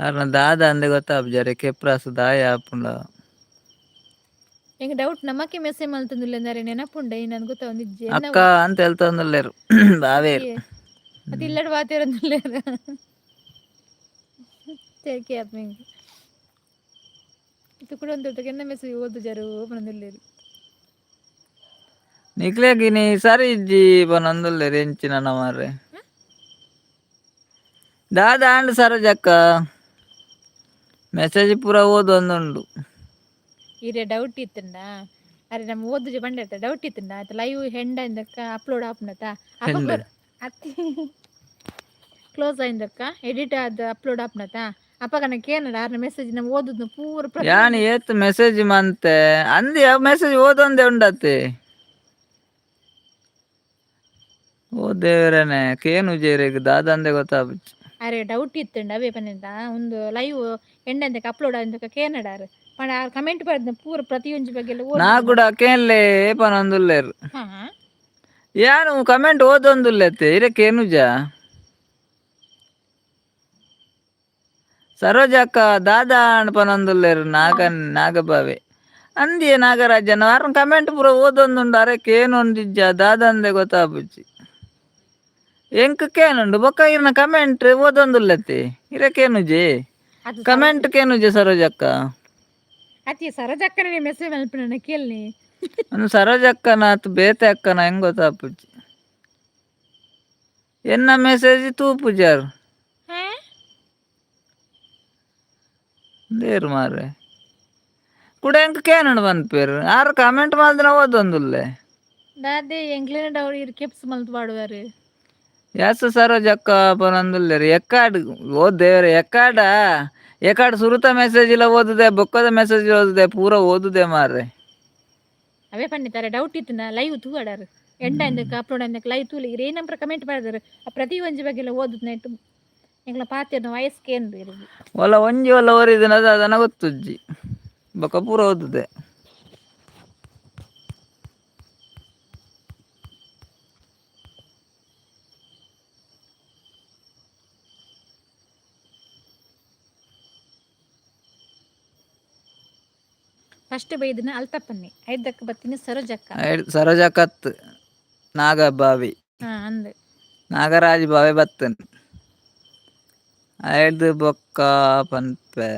ಆರ್ನ ದಾದ ಅಂದೆ ಗೊತ್ತಾಪುಜಾರೆ ಕೆಪ್ರಾಸು ದಾಯ ಆಪುಂಡ. ಎಂಕ್ ಡೌಟ್ ನಮಕ್ಕೆ ಮೆಸೇಜ್ ಮಲ್ತೊಂದುಲ್ಲೆರ್ ನೆನಪುಂಡ ನನ್ ಗೊತ್ತಾವೊಂದಿಜ್ಜಿ. ಅಕ್ಕ ಅಂತ ಹೇಳ್ತೊಂದುಲ್ಲೆರ್ ಬಾವೇರ್. ಅತ್ ಇಲ್ಲಡ್ ಪಾತೆರೊಂದುಲ್ಲೆರ್. ತೆಕ್ಕೆ ಆತ್ಮಿಂಕ್ ತುಕುಡೊಂದು ಎನ್ನ ಮೆಸೇಜ್ ಓದುಜಾರು ಪನೊಂದುಲ್ಲೆರ್. ನಿಕ್ಲೆಗ್ ಇನಿ ಸರಿ ಇಜ್ಜಿ ಪನೊಂದುಲ್ಲೆರ್ ಎಂಚಿನ ಮಾರ್ರೆ. ದಾದ ಆಂಡ್ ಸರೋಜಕ್ಕ ಮೆಸೇಜ್ ಪೂರ ಓದೊಂದುಂಡು. ಇರೆ ಡೌಟ್ ಇತ್ತುಂಡ ಅರೆ ನಮ್ಮ ಓದುಜ ಪಂಡೆರ್ತ ಡೌಟ್ ಇತ್ತುಂಡ ಆತ ಲೈವ್ ಹೆಂಡ ಇಂದಕ್ಕ ಅಪ್ಲೋಡ್ ಆಪುನತ. ಹೆಂಡ್. ಅತ್ತಿ ಕ್ಲೋಸ್ ಆಯಿಂದಕ್ಕ ಎಡಿಟ್ ಆದ್ ಅಪ್ಲೋಡ್ ಆಪುನತ ಅಪಗನ ಕೇನಡ ಆರ್ನ ಮೆಸೇಜ್ ನಮ್ಮ ಓದುದು ಪೂರ. ಯಾನ್ ಏತ್ ಮೆಸೇಜ್ ಮಂತೆ ಅಂದ್ ಮೆಸೇಜ್ ಓದೊಂದೆ ಉಂಡತೆ. ಓ ದೇವರನೆ ಕೇನುಜೆರೆಗ್ ದಾದಂದೆ ಗೊತ್ತಾಪುಜಿ. ಅರೆ ಡೌಟ್ ಇತ್ತುಂಡ ಅವೇ ಪನ್ನಿಂದ ಒಂದು ಲೈವ್ ಎಂಡಂದಕ್ಕೆ ಅಪ್ಲೋಡ್ ಆಯಿಂದಕ್ಕ ಕೇನಡಾರ್ ಪಂಡ ಆರ್ ಕಮೆಂಟ್ ಪಾಡ್ದ ಪೂರ ಪ್ರತಿಯೊಂಜಿ ಬಗ್ಗೆ. ನಾ ಕೂಡ ಕೇನ್ಲೆ ಪನೊಂದುಲ್ಲೆರ್. ಹಾ. ಯಾನು ಕಮೆಂಟ್ ಓದೊಂದುಲ್ಲೆತ್ತೆ ಇರೆ ಕೇನುಜ. ಸರೋಜಕ್ಕ ದಾದ ಆಂಡ್ ಪನೊಂದುಲ್ಲೆರ್ ನಾಗ ನಾಗಬಾವೆ ಅಂದಿಯೇ ನಾಗರಾಜನ ಆರ್ನ ಕಮೆಂಟ್ ಪೂರ ಓದೊಂದುಂಡು ಅರೆ ಕೇನೊಂದಿಜ್ಜ ದಾದಂದೆ ಗೊತ್ತಾಪುಜಿ. ಎಂಕ್ ಕೇನುಂಡು ಬೊಕ್ಕ ಇರ್ನ ಕಮೆಂಟ್ ಓದೊಂದುಲ್ಲೆತ್ತೆ ಇರೆ ಕೇನುಜೆ. ಅದು ಕಮೆಂಟ್ ಕೇನುಜೆ ಸರೋಜಕ್ಕ. ಅತಿ ಸರೋಜಕ್ಕನೇ ಮೆಸೇಜ್ ಮಲ್ಪುನ ಕೇಳ್ನಿ. ಒಂದು ಸರೋಜಕ್ಕನ ಅತ್ ಬೇತೆ ಅಕ್ಕನ ಹೆಂಗ್ ಗೊತ್ತಾಪುಜಿ. ಎನ್ನ ಮೆಸೇಜ್ ತೂಪುಜಾರ್. ಹಾ. ದೇರು ಮಾರ್ರೆ ಕುಡ ಎಂಕ್ ಕೇನುಂಡು ಪನ್ಪೇರು ಆರ್ ಕಮೆಂಟ್ ಮಲ್ದಿನ ಓದೊಂದುಲ್ಲೆ. ದಾದೆ ಎಂಕ್ಲೆನ ಡೌಟ್ ಇರ್ ಕೆಪ್ಸ್ ಮಲ್ತ್ ಪಾಡುವಾರು. ಎಸ್ ಸರೋಜಕ್ಕ ಪನೊಂದುಲ್ಲೆರ್ ಎಕ್ಕಾಡ್ ಓ ದೇವ್ರೆ ಎಕ್ಕಾಡ ಎಕ್ಕಾಡ್ ಸುರುತ ಮೆಸೇಜ್ ಇಲ್ಲ ಓದುದೆ ಬೊಕ್ಕದ ಮೆಸೇಜ್ ಓದುದೆ ಪೂರ ಓದುದೆ ಮಾರ್ರೆ. ಅವೇ ಪಂಡಿತಾರೆ ಡೌಟ್ ಇತ್ತುನ ಲೈವ್ ತೂವಡಾರು ಎಂಡ ಇಂದಕ್ಕೆ ಅಪ್ಲೋಡ್ ಆಯಿಂದಕ್ಕೆ ಲೈವ್ ತೂಲಿ ಇರ್ ಏನಂಪ್ರ ಕಮೆಂಟ್ ಮಾಡಿದಾರೆ ಆ ಪ್ರತಿ ಒಂಜಿ ಬಗ್ಗೆ ಎಲ್ಲ ಓದುದು ನೆಟ್ ಎಂಕ್ಲ ಪಾತೆರ್ನ ವಯಸ್ಸು ಕೇಂದ್ರ ಇರಿಗೆ. ಒಲ ಒಂಜಿ ಒಲ ಓರಿದಿನ ಅದನ್ನ ಗೊತ್ತುಜ್ಜಿ ಬೊಕ್ಕ ಪೂರ ಓದುದೆ. ಫಸ್ಟ್ ಬೈದಿನ ಅಲ್ತಪ್ಪನ್ನಿ ಐದಕ್ಕೆ ಬತ್ತೀನಿ ಸರೋಜಕ್ಕ. ಸರೋಜಕ್ಕತ್ ನಾಗಬಾವಿ. ಹಾ ಅಂದ್. ನಾಗರಾಜ್ ಬಾವೆ ಬತ್ತನ್ ಐಡ್ದು ಬೊಕ್ಕ ಪನ್ಪೆ.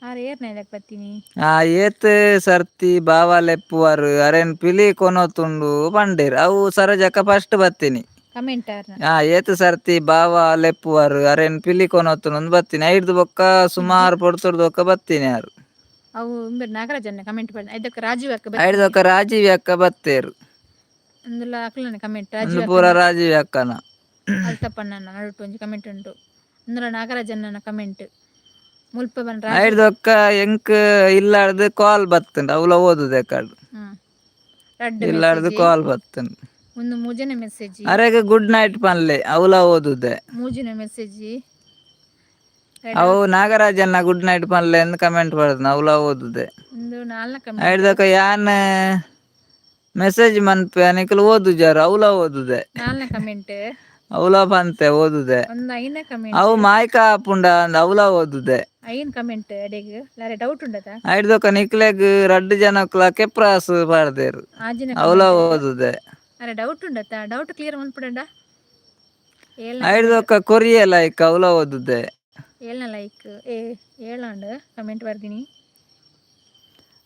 ಆರ್ ಏರ್ನ ಐದಕ್ಕೆ ಬತ್ತೀನಿ. ಆ ಏತ್ ಸರ್ತಿ ಬಾವ ಲೆಪ್ಪುವರು ಅರೆನ್ ಪಿಲಿ ಕೊನೊತುಂಡು ಪಂಡೇರ್ ಅವು ಸರೋಜಕ್ಕ ಫಸ್ಟ್ ಬತ್ತೀನಿ. ಕಮೆಂಟ್ ಆರ್ನ. ಆ ಏತ್ ಸರ್ತಿ ಬಾವ ಲೆಪ್ಪುವರು ಅರೆನ್ ಪಿಲಿ ಕೊನೊತುಂಡು ಬತ್ತೀನಿ ಐಡ್ದು ಬೊಕ್ಕ ಸುಮಾರು ಪೊರ್ತುರ್ದು ಬೊಕ್ಕ ಬತ್ತೀನಿ ಆರು. ಅವು ಉಂಬೆರ್ ನಾಗರಾಜನ್ನ ಕಮೆಂಟ್ ಪಾಡ್ದ ಐದಕ್ಕೆ ರಾಜೀವ್ ಅಕ್ಕ. ಐಡ್ದು ಬೊಕ್ಕ ರಾಜೀವ್ ಅಕ್ಕ ಬತ್ತೇರು. ಅಂದುಲ ಅಕ್ಲನ ಕಮೆಂಟ್ ಒಂದು ರಾಜೀವ್. ಪೂರ ರಾಜೀವ್ ಅಕ್ಕನ. ಅಲ್ತಪ್ಪಣ್ಣ ನಡುಟು ಒಂಜಿ ಕಮೆಂಟ್ ಉಂಟು ಅಂದುಲ ನಾಗರಾಜನ್ನ ಕಮೆಂಟ್ ಮುಲ್ಪ ಬನ್. ಐಡ್ದು ಬೊಕ್ಕ ಎಂಕ್ ಇಲ್ಲಾರ್ದು ಕಾಲ್ ಬತ್ತುಂಡು ಅವ್ಲ ಓದುದೆ ಕಾಡ್. ಹ್ಮ್ ರಡ್ಡ್. ಇಲ್ಲಾರ್ದು ಕಾಲ್ ಬತ್ತುಂಡು. ಒಂದು ಮೂಜನೇ ಮೆಸೇಜ್. ಅರೆಗ್ ಗುಡ್ ನೈಟ್ ಪನ್ಲೆ ಅವ್ಲ ಓದುದೆ. ಮೂಜಿನ ಮೆಸೇಜ್. ಅವು ನಾಗರಾಜನ್ನ ಗುಡ್ ನೈಟ್ ಪನ್ಲೆ ಅಂದ್ ಕಮೆಂಟ್ ಪಾಡ್ದನ ಅವ್ಲ ಓದುದೆ. ಒಂದು ನಾಲ್ನ ಕಮೆಂಟ್. ಐಡ್ದೊಕ ಯಾನ್ ಮೆಸೇಜ್ ಮನ್ಪೆ ನಿಕುಲು ಓದುಜಾರ ಅವ್ಲ ಓದುದೆ. ನಾಲ್ನ ಕಮೆಂಟ್. ಅವ್ಲ ಪಂತೆ ಓದುದೆ. ಒಂದು ಐನ ಕಮೆಂಟ್. ಅವು ಮಾಯ್ಕ ಆಪುಂಡ ಅಂದ್ ಅವ್ಲ ಓದುದೆ. ಐನ್ ಕಮೆಂಟ್ ಅಡೆಗ್ ಲಾರೆ ಡೌಟ್ ಉಂಡದ. ಐಡ್ದೊಕ ನಿಕ್ಲೆಗ್ ರಡ್ಡ್ ಜನಕ್ಲ ಕೆಪ್ರಾಸ್ ಪಾಡ್ದೆರ್. ಆಜಿನ. ಅವ್ಲ ಓದುದೆ. ಅರೆ ಡೌಟ್ ಉಂಡತ್ತ, ಡೌಟ್ ಕ್ಲಿಯರ್ ಮನ್ಪುಡಂಡ ಏಳ್ನ. ಐಡ್ದೊಕ ಕೊರಿಯ ಲೈಕ್ ಅವ್ಲ ಓದುದೆ. ಏಳ್ನ ಲೈಕ್, ಏ ಏಳಾಂಡ್ ಕಮೆಂಟ್ ಬರ್ದಿನಿ.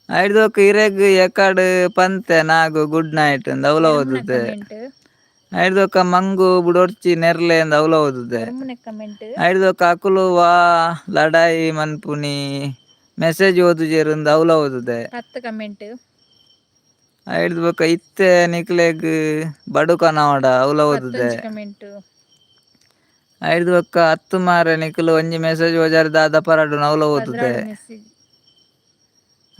ಐಡ್ದೊಕ ಇರೆಗ್ ಎಕಡ್ ಪಂತೆ ನಾಗು ಗುಡ್ ನೈಟ್ ಅಂದ್ ಅವ್ಲ ಓದುದೆ. ಕಮೆಂಟ್. ಐಡ್ದೊಕ ಮಂಗು ಬುಡೊರ್ಚಿ ನೆರ್ಲೆ ಅಂದ್ ಅವ್ಲ ಓದುದೆ. ಒರ್ಂಬನೆ ಕಮೆಂಟ್. ಐಡ್ದೊಕ ಅಕುಲು ವಾ ಲಡಾಯಿ ಮನ್ಪುನಿ ಮೆಸೇಜ್ ಓದುಜೆರ್ ಅಂದ್ ಅವ್ಲ ಓದುದೆ. 10 ಕಮೆಂಟ್. ಐಡ್ದ್ ಬೊಕ ಇತ್ತೆ ನಿಕ್ಲೆಗ್ ಬಡುಕನವಡ ಅವ್ಲ ಓದುದೆ. 11 ಕಮೆಂಟ್. ಐಡ್ದ್ ಬೊಕ ಹತ್ತು ಮಾರೆ ನಿಕುಲು ಒಂಜಿ ಮೆಸೇಜ್ ಓಜಾರ ದಾದ ಪರಡುನ ಅವ್ಲ ಓದುದೆ. 12 ಮೆಸೇಜ್.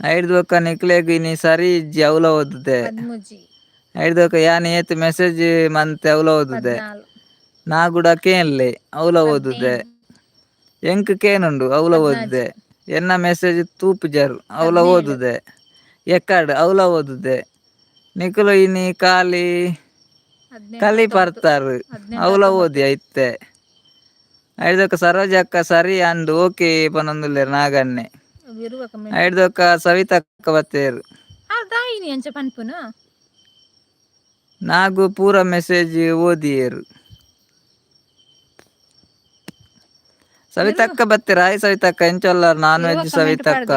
ಐಡ್ದ್ ಬೊಕ ನಿಕ್ಲೆಗ್ ಇನಿ ಸರಿ ಇಜ್ಜಿ ಅವ್ಲ ಓದುದೆ. 13. ಐಡ್ದ್ ಬೊಕ ಯಾನ್ ಏತ್ ಮೆಸೇಜ್ ಮಂತೆ ಅವ್ಲ ಓದುದೆ. 14. ನಾಗುಡ ಕೇನ್ಲೆ ಅವ್ಲ ಓದುದೆ. ಎಂಕ್ ಕೇನುಂಡು ಅವ್ಲ ಓದುದೆ. ಎನ್ನ ಮೆಸೇಜ್ ತೂಪುಜರ್ ಅವ್ಲ ಓದುದೆ. ಎಕ್ಕಡ್ ಅವ್ಲ ಓದುದೆ. ನಿಕುಲು ಇನಿ ಖಾಲಿ 18. ಕಲಿ ಪರ್ತಾರ್. 18. ಅವ್ಲ ಓದಿಯ ಇತ್ತೆ. ಐಡ್ದೊಕ ಸರೋಜಕ್ಕ ಸರಿ ಅಂದ್ ಓಕೆ ಪನೊಂದುಲ್ಲೆರ್ ನಾಗನ್ನೆ. 20 ಕಮೆಂಟ್. ಐಡ್ದೊಕ ಸವಿತಕ್ಕ ಬತ್ತೇರ್. ದಾಯಿನಿ ಅಂಚ ಪನ್ಪುನ. ನಾಗು ಪೂರ ಮೆಸೇಜ್ ಓದಿಯೇರು. ಸವಿತಕ್ಕ ಬತ್ತೀರ? ಹಾಯ್ ಸವಿತಕ್ಕ, ಎಂಚೊಲ್ಲಾರ್? ನಾನ್ ವೆಜ್ ಸವಿತಕ್ಕ.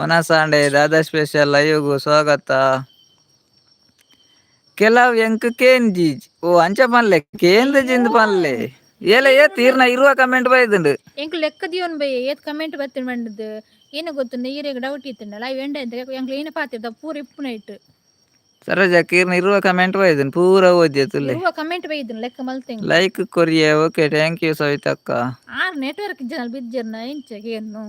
ಒನಸಾಂಡೆ ದಾದಾ ಸ್ಪೆಷಲ್ ಲೈವ್ಗು ಸ್ವಾಗತ. ಕೆಲವು ಎಂಕ್ ಕೇಂಜೀಜ್ ಓ ಅಂಚ ಪನ್ಲೆ, ಕೇಂದ್ಜಿಂದ್ ಪನ್ಲೆ. ಏಲ ಏತ್ ತೀರ್ನ ಇರುವ ಕಮೆಂಟ್ ಬೈದುಂಡು. ಎಂಕ್ ಲೆಕ್ಕ ದಿಯೋನ್ ಬಯ್ಯ ಏತ್ ಕಮೆಂಟ್ ಬತ್ತಿನ ಬಂಡದು ಏನು ಗೊತ್ತುಂಡ. ಈರೆಗ್ ಡೌಟ್ ಇತ್ತುಂಡ ಲೈವ್ ಎಂಡ ಎಂತ ಎಂಕ್ಲ ಏನ ಪಾತಿರ್ದ ಪೂರ ಇಪ್ಪುನ ಇಟ್ಟು. ಸರೋಜ ಕೀರ್ನ ಇರುವ ಕಮೆಂಟ್ ಬೈದುಂಡು ಪೂರ ಓದಿಯ ತುಲೆ. ಇರುವ ಕಮೆಂಟ್ ಬೈದುಂಡು ಲೆಕ್ಕ ಮಲ್ತೆಂಗ್. ಲೈಕ್ ಕೊರಿಯೆ, ಓಕೆ thank you ಸವಿತಕ್ಕ. R network ಜನ ಬಿಜ್ಜರ್ನ ಎಂಚ ಏನು.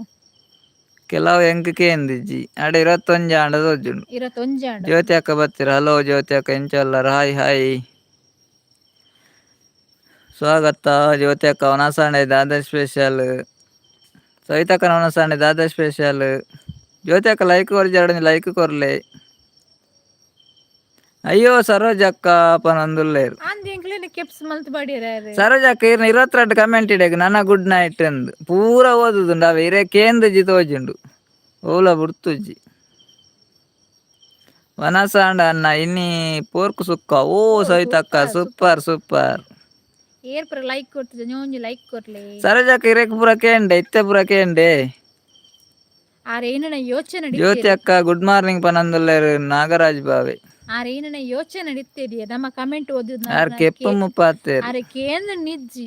ಕೆಲವು ಎಂಕ್ ಕೇಂದಿಜ್ಜಿ ಅಡೆ 21 ಆಂಡ ತೋಜುಂಡು. 21 ಆಂಡ. ಜ್ಯೋತಿ ಅಕ್ಕ ಬತ್ತೀರ? ಹಲೋ ಜ್ಯೋತಿ ಅಕ್ಕ, ಎಂಚೊಲ್ಲರ್? ಹಾಯ್ ಹಾಯ್, ಸ್ವಾಗತ ಜ್ಯೋತಿ ಅಕ್ಕ. ಒನಸಾಂಡೆ ದಾದ ಸ್ಪೆಷಲ್? ಸವಿತಕ್ಕನ ಒನಸಾಂಡೆ ದಾದ ಸ್ಪೆಷಲ್? ಜ್ಯೋತಿ ಅಕ್ಕ ಲೈಕ್ ಕೊರ್ಜಾಡ, ಲೈಕ್ ಕೊರ್ಲೆ. ಅಯ್ಯೋ ಸರೋಜ ಅಕ್ಕ ಪನೊಂದುಲ್ಲೇರು. ಆಂದ್ ಎಂಕ್ಲೇನ ಕೆಪ್ಸ್ ಮಲ್ತ್ ಬಾಡಿಯರ. ಸರೋಜ ಅಕ್ಕ ಇರ್ನ 22 ಕಮೆಂಟ್ ಇಡೇಗ್ ನನ್ನ ಗುಡ್ ನೈಟ್ ಅಂದ್ ಪೂರ ಓದುದುಂಡು. ಅವೆ ಇರೆ ಕೇಂದ್ಜಿ ತೋಜುಂಡು ಓಲ ಬುಡ್ತುಜ್ಜಿ. ವನಸಾಂಡ ಅನ್ನ ಇನ್ನಿ ಪೋರ್ಕ್ ಸುಕ್ಕ. ಓ ಸವಿತಕ್ಕ ಸೂಪರ್ ಸೂಪರ್. ಏರ್ ಪುರ ಲೈಕ್ ಕೊಡ್ತಿದ್ದೆ ಒಂಜಿ ಲೈಕ್ ಕೊರ್ಲೆ. ಸರೋಜಕ್ಕ ಇರೆಕ್ ಪೂರ ಕೇಂಡೆ, ಇತ್ತೆ ಪೂರ ಕೇಂಡೆ. ಆರ್ ಏನನ ಯೋಚನೆ. ಜ್ಯೋತಿ ಅಕ್ಕ ಗುಡ್ ಮಾರ್ನಿಂಗ್ ಪನಂದುಲ್ಲೇರು ನಾಗರಾಜ್ ಬಾವೆ. ಆರ್ ಏನನ ಯೋಚನೆ ನಡೀತಿದೆಯಾ ನಮ್ಮ ಕಮೆಂಟ್ ಓದಿದ್. ಆರ್ ಕೆಪ್ಪು ಮುಪ್ಪಾತೇರು. ಆರೆ ಕೇಂದ್ರ ನಿಜ್ಜಿ.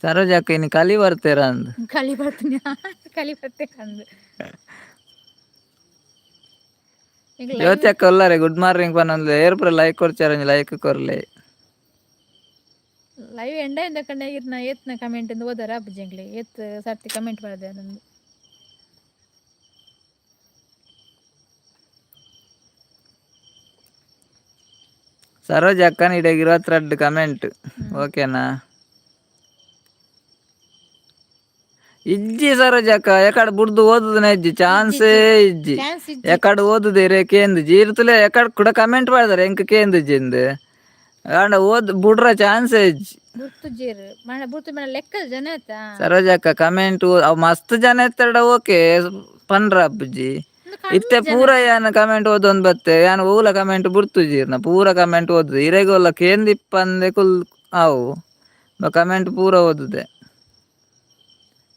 ಸರೋಜಕ್ಕ ಇನಿ ಕಲಿ ಬರ್ತೇರ ಅಂದ್. ಕಲಿ ಬರ್ತೀನಿ ಕಲಿ ಬರ್ತೆ ಅಂದ್. ಜ್ಯೋತಿ ಅಕ್ಕ ಒಲ್ಲಾರೆ ಗುಡ್ ಮಾರ್ನಿಂಗ್ ಪನಂದು. ಏರ್ ಪೂರ ಲೈಕ್ ಕೊರ್ಚಾರ, ಲೈಕ್ ಕೊರ್ಲೆ. ಲೈವ್ ಎಂಡ ಎಂದ ಕಂಡ ಇರ್ನ ಏತ್ನ ಕಮೆಂಟ್ ಇಂದ ಓದಾರ ಅಬ್ಬುಜಂಗ್ಲೆ ಏತ್ ಸರ್ತಿ ಕಮೆಂಟ್ ಮಾಡಿದೆ ನಂದು. ಸರೋಜ ಅಕ್ಕನ ಇಡೀ 22 ಕಮೆಂಟ್ ಓಕೆನಾ? ಇಜ್ಜಿ ಸರೋಜ ಅಕ್ಕ, ಎಕಡೆ ಬುಡ್ದು ಓದುದನ ಇಜ್ಜಿ, ಚಾನ್ಸೇ ಇಜ್ಜಿ. ಚಾನ್ಸ್. ಎಕಡೆ ಓದುದೆ ರೇ ಕೇಂದು ಜೀರ್ತಲೆ ಎಕಡೆ ಕೂಡ ಕಮೆಂಟ್ ಮಾಡಿದಾರೆ ಎಂಕ್ ಕೇಂದು ಜಿಂದು ಆಂಡ ಓದ್ ಬುಡ್ರ ಚಾನ್ಸೇ ಇಜ್ಜಿ. ಬುರ್ತು ಜೀರ್ ಮಾಡ ಬುರ್ತು ಮೇಡ ಲೆಕ್ಕ ಜನ ಆತ. ಸರೋಜ ಅಕ್ಕ ಕಮೆಂಟ್ ಅವ್ ಮಸ್ತ್ ಜನ ಎತ್ತಡ ಓಕೆ ಪನ್ರ ಅಪ್ಪುಜಿ. ಇತ್ತೆ ಪೂರ ಯಾನ್ ಕಮೆಂಟ್ ಓದೊಂದು ಬತ್ತೆ. ಯಾನ್ ಓಲ ಕಮೆಂಟ್ ಬುಡ್ತುಜೀರ್ನ ಪೂರ ಕಮೆಂಟ್ ಓದುದು ಇರೆಗೋಲ ಕೇಂದಿಪ್ಪಂದೆ ಕುಲ್ ಅವು ಕಮೆಂಟ್ ಪೂರ ಓದುದೆ.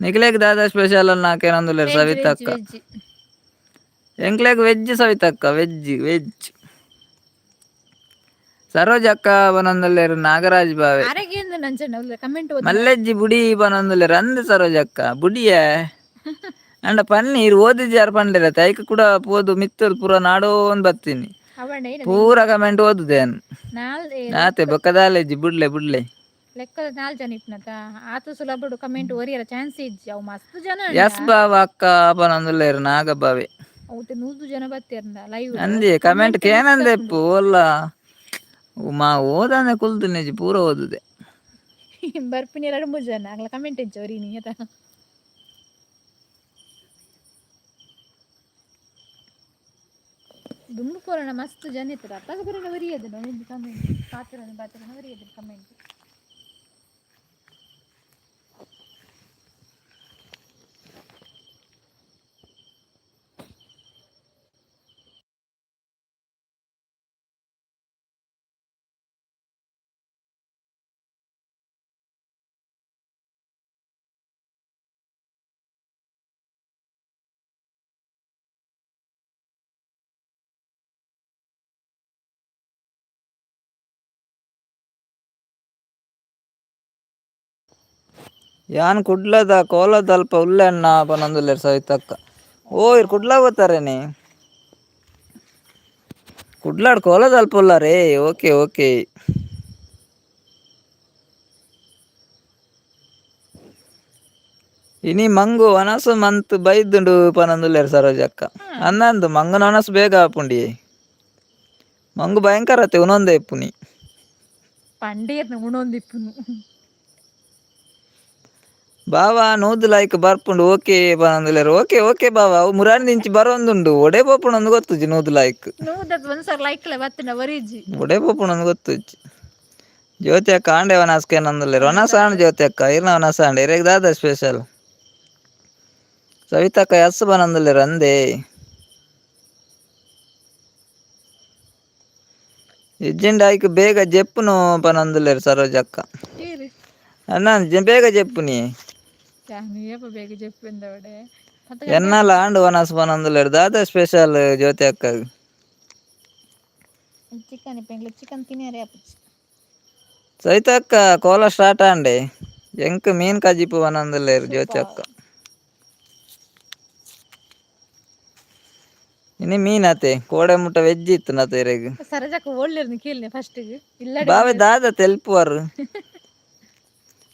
ನಿಕ್ಲೆಗ್ ದಾದಾ ಸ್ಪೆಷಲ್ ನಾಕೇನೊಂದುಲ್ಲೆರ್ ಸವಿತಕ್ಕ? ವೆಜ್. ಎಂಕ್ಲೆಗ್ ವೆಜ್ ಸವಿತಕ್ಕ, ವೆಜ್ ವೆಜ್. ಸರೋಜ ಅಕ್ಕ ಬನೊಂದುಲ್ಲೆರ್ ನಾಗರಾಜ್ ಬಾವೆ. ಅರೆಗೇಂದು ನಂಚನ ಕಮೆಂಟ್ ಓದ್. ಮಲ್ಲೆಜ್ಜಿ ಬುಡಿ ಬನೊಂದುಲ್ಲೆರ್ ಅಂದ್ ಸರೋಜಕ್ಕ ಬುಡಿಯೆ. ಅಂಡ ಪನ್ನೀರ್ ಓದಿಜಾರ್ ಪಂಡೆರ ತೈಕ್ ಕೂಡ ಪೋದು ಮಿತ್ತೂರು ಪೂರ ನಾಡೋಂದ್ ಬತ್ತೀನಿ. ಅವಣ್ಣ. ಪೂರ ಕಮೆಂಟ್ ಓದುದೇನ್. ನಾಲ್. ಆತೆ ಬೊಕ್ಕದಾಲೆಜ್ಜಿ, ಬುಡ್ಲೆ ಬುಡ್ಲೆ. ಲೆಕ್ಕದ ನಾಲ್ ಜನ ಇಪ್ಪನತ ಆತು ಸುಲಭಡು ಕಮೆಂಟ್ ಒರಿಯರ ಚಾನ್ಸ್ ಇಜ್ಜಿ, ಅವು ಮಸ್ತ್ ಜನ. ಎಸ್ ಬಾವ ಅಕ್ಕ ಪನೊಂದುಲ್ಲೆರ್ ನಾಗಬಾವೆ. ಅವು 100 ಜನ ಬತ್ತೇರ್ನ ಲೈವ್. ಅಂದಿ ಕಮೆಂಟ್ ಕೇನಂದೆಪ್ಪು ಓಲ್ಲ ಮಾ ಓದಾನೆ ಕುಲ್ದು ನಿಜ ಪೂರ ಓದುದೆ. ಬರ್ಪಿನಿ 2 3 ಜನ ಆಗ್ಲ ಕಮೆಂಟ್ ಇಜ್ಜಿ ಒರಿನಿ ಆತ. ದುಂಬು ಪೋರಣ ಮಸ್ತ್ ಜನ ಇತ್ತು ಅತ್ತಾಗ ಬರೋಣ ಒರಿಯದು ಒಂಜಿ ಕಮೆಂಟ್ ಪಾತೆರ ಪಾತೆರ ಒರಿಯದು ಕಮೆಂಟ್. ಯಾನ್ ಕುಡ್ಲದ ಕೋಲದಲ್ಪ ಉಲ್ಲೆ ಅಣ್ಣ ಪನೊಂದುಲ್ಲೆರ್ ಸವಿತಕ್ಕ. ಓ ಇರ್ ಕುಡ್ಲ ಬೋತಾರೇನೆ? ಕುಡ್ಲಾಡ್ ಕೋಲದಲ್ಪ ಉಲ್ಲಾರೇ. Okay okay. ಇನಿ ಮಂಗು ವನಸು ಮಂತ್ ಬೈದುಂಡು ಪನೊಂದುಲ್ಲೆರ್ ಸರೋಜಕ್ಕ. ಅಂದಂದು ಮಂಗುನ ವನಸು ಬೇಗ ಆಪುಂಡಿಯೇ. ಮಂಗು ಭಯಂಕರ ಅತ್ತೆ ಉನೊಂದೇ ಇಪ್ಪುನಿ. ಪಂಡೇರ್ನ ಉಣೊಂದಿಪ್ಪುನು. ಬಾವಾ ನೂದು ಲೈಕ್ ಬರ್ಪುಂಡು ಓಕೆ ಪನೊಂದುಲ್ಲೆರ್. ಓಕೆ ಓಕೆ ಬಾವಾ. ಅವು ಮುರಾನಿ ದಿಂಚಿ ಬರೋಂದುಂಡು, ಒಡೆ ಪೋಪುಂಡು ಗೊತ್ತುಜಿ ನೂದು ಲೈಕ್. ನೂದತ್ ಒಂದ್ಸರ್ ಲೈಕ್ಲೆ ಬತ್ತಿನ ಒರಿಜಿ. ಒಡೆ ಪೋಪುಂಡು ಗೊತ್ತುಜಿ. ಜ್ಯೋತಿ ಅಕ್ಕ ಆಂಡೆ ವನಸ್ ಕೇನೊಂದುಲ್ಲೆರ್. ವನಸ್ ಆಂಡ್ ಜ್ಯೋತಿ ಅಕ್ಕ, ಇರ್ನ ವನಸ್ ಆಂಡ್. ಇರೆಗ್ ದಾದ ಸ್ಪೆಷಲ್? ಸವಿತಕ್ಕ ಎಸ್ ಪನೊಂದುಲ್ಲೆರ್ ಅಂದೇ. ಇಜ್ಜಿಂಡ ಐಕ್ ಬೇಗ ಜೆಪ್ಪುನು ಪನೊಂದುಲ್ಲೆರ್ ಸರೋಜಕ್ಕ. ಏರು? ಅಣ್ಣ ಬೇಗ ಜೆಪ್ಪುನಿ. ಏಪ ಬೇಗ ಜೆಪ್ಪುಂದವಡೆ? ಎನ್ನಾಲ ಆಂಡ್ ವನಸ್ ಪನೊಂದುಲ್ಲೆರ್. ದಾದ ಸ್ಪೆಷಲ್ ಜ್ಯೋತಿ ಅಕ್ಕಗ್? ಚಿಕನ್ ಇಪ್ಪ ಚಿಕನ್ ತಿನ್ಯರೆ ಆಪುಜಿ. ಸವಿತಕ್ಕ ಕೋಲ ಸ್ಟಾರ್ಟ್ ಆಂಡೆ, ಎಂಕ್ ಮೀನ್ ಕಜಿಪು ಪನೊಂದುಲ್ಲೆರ್ ಜ್ಯೋತಿ ಅಕ್ಕ. ಇನಿ ಮೀನ್ ಅತೆ ಕೋಡೆ ಮುಟ್ಟ ವೆಜ್ ಇತ್ತು ನತ ಇರೆಗ್. ಸರಜಕ್ಕ ಓಳ್ಳಿರ್ನ ಕೇಳಿನೆ ಫಸ್ಟ್ ಇಲ್ಲ. ಬಾವೆ ದಾದ ತೆಲ್ಪುವರು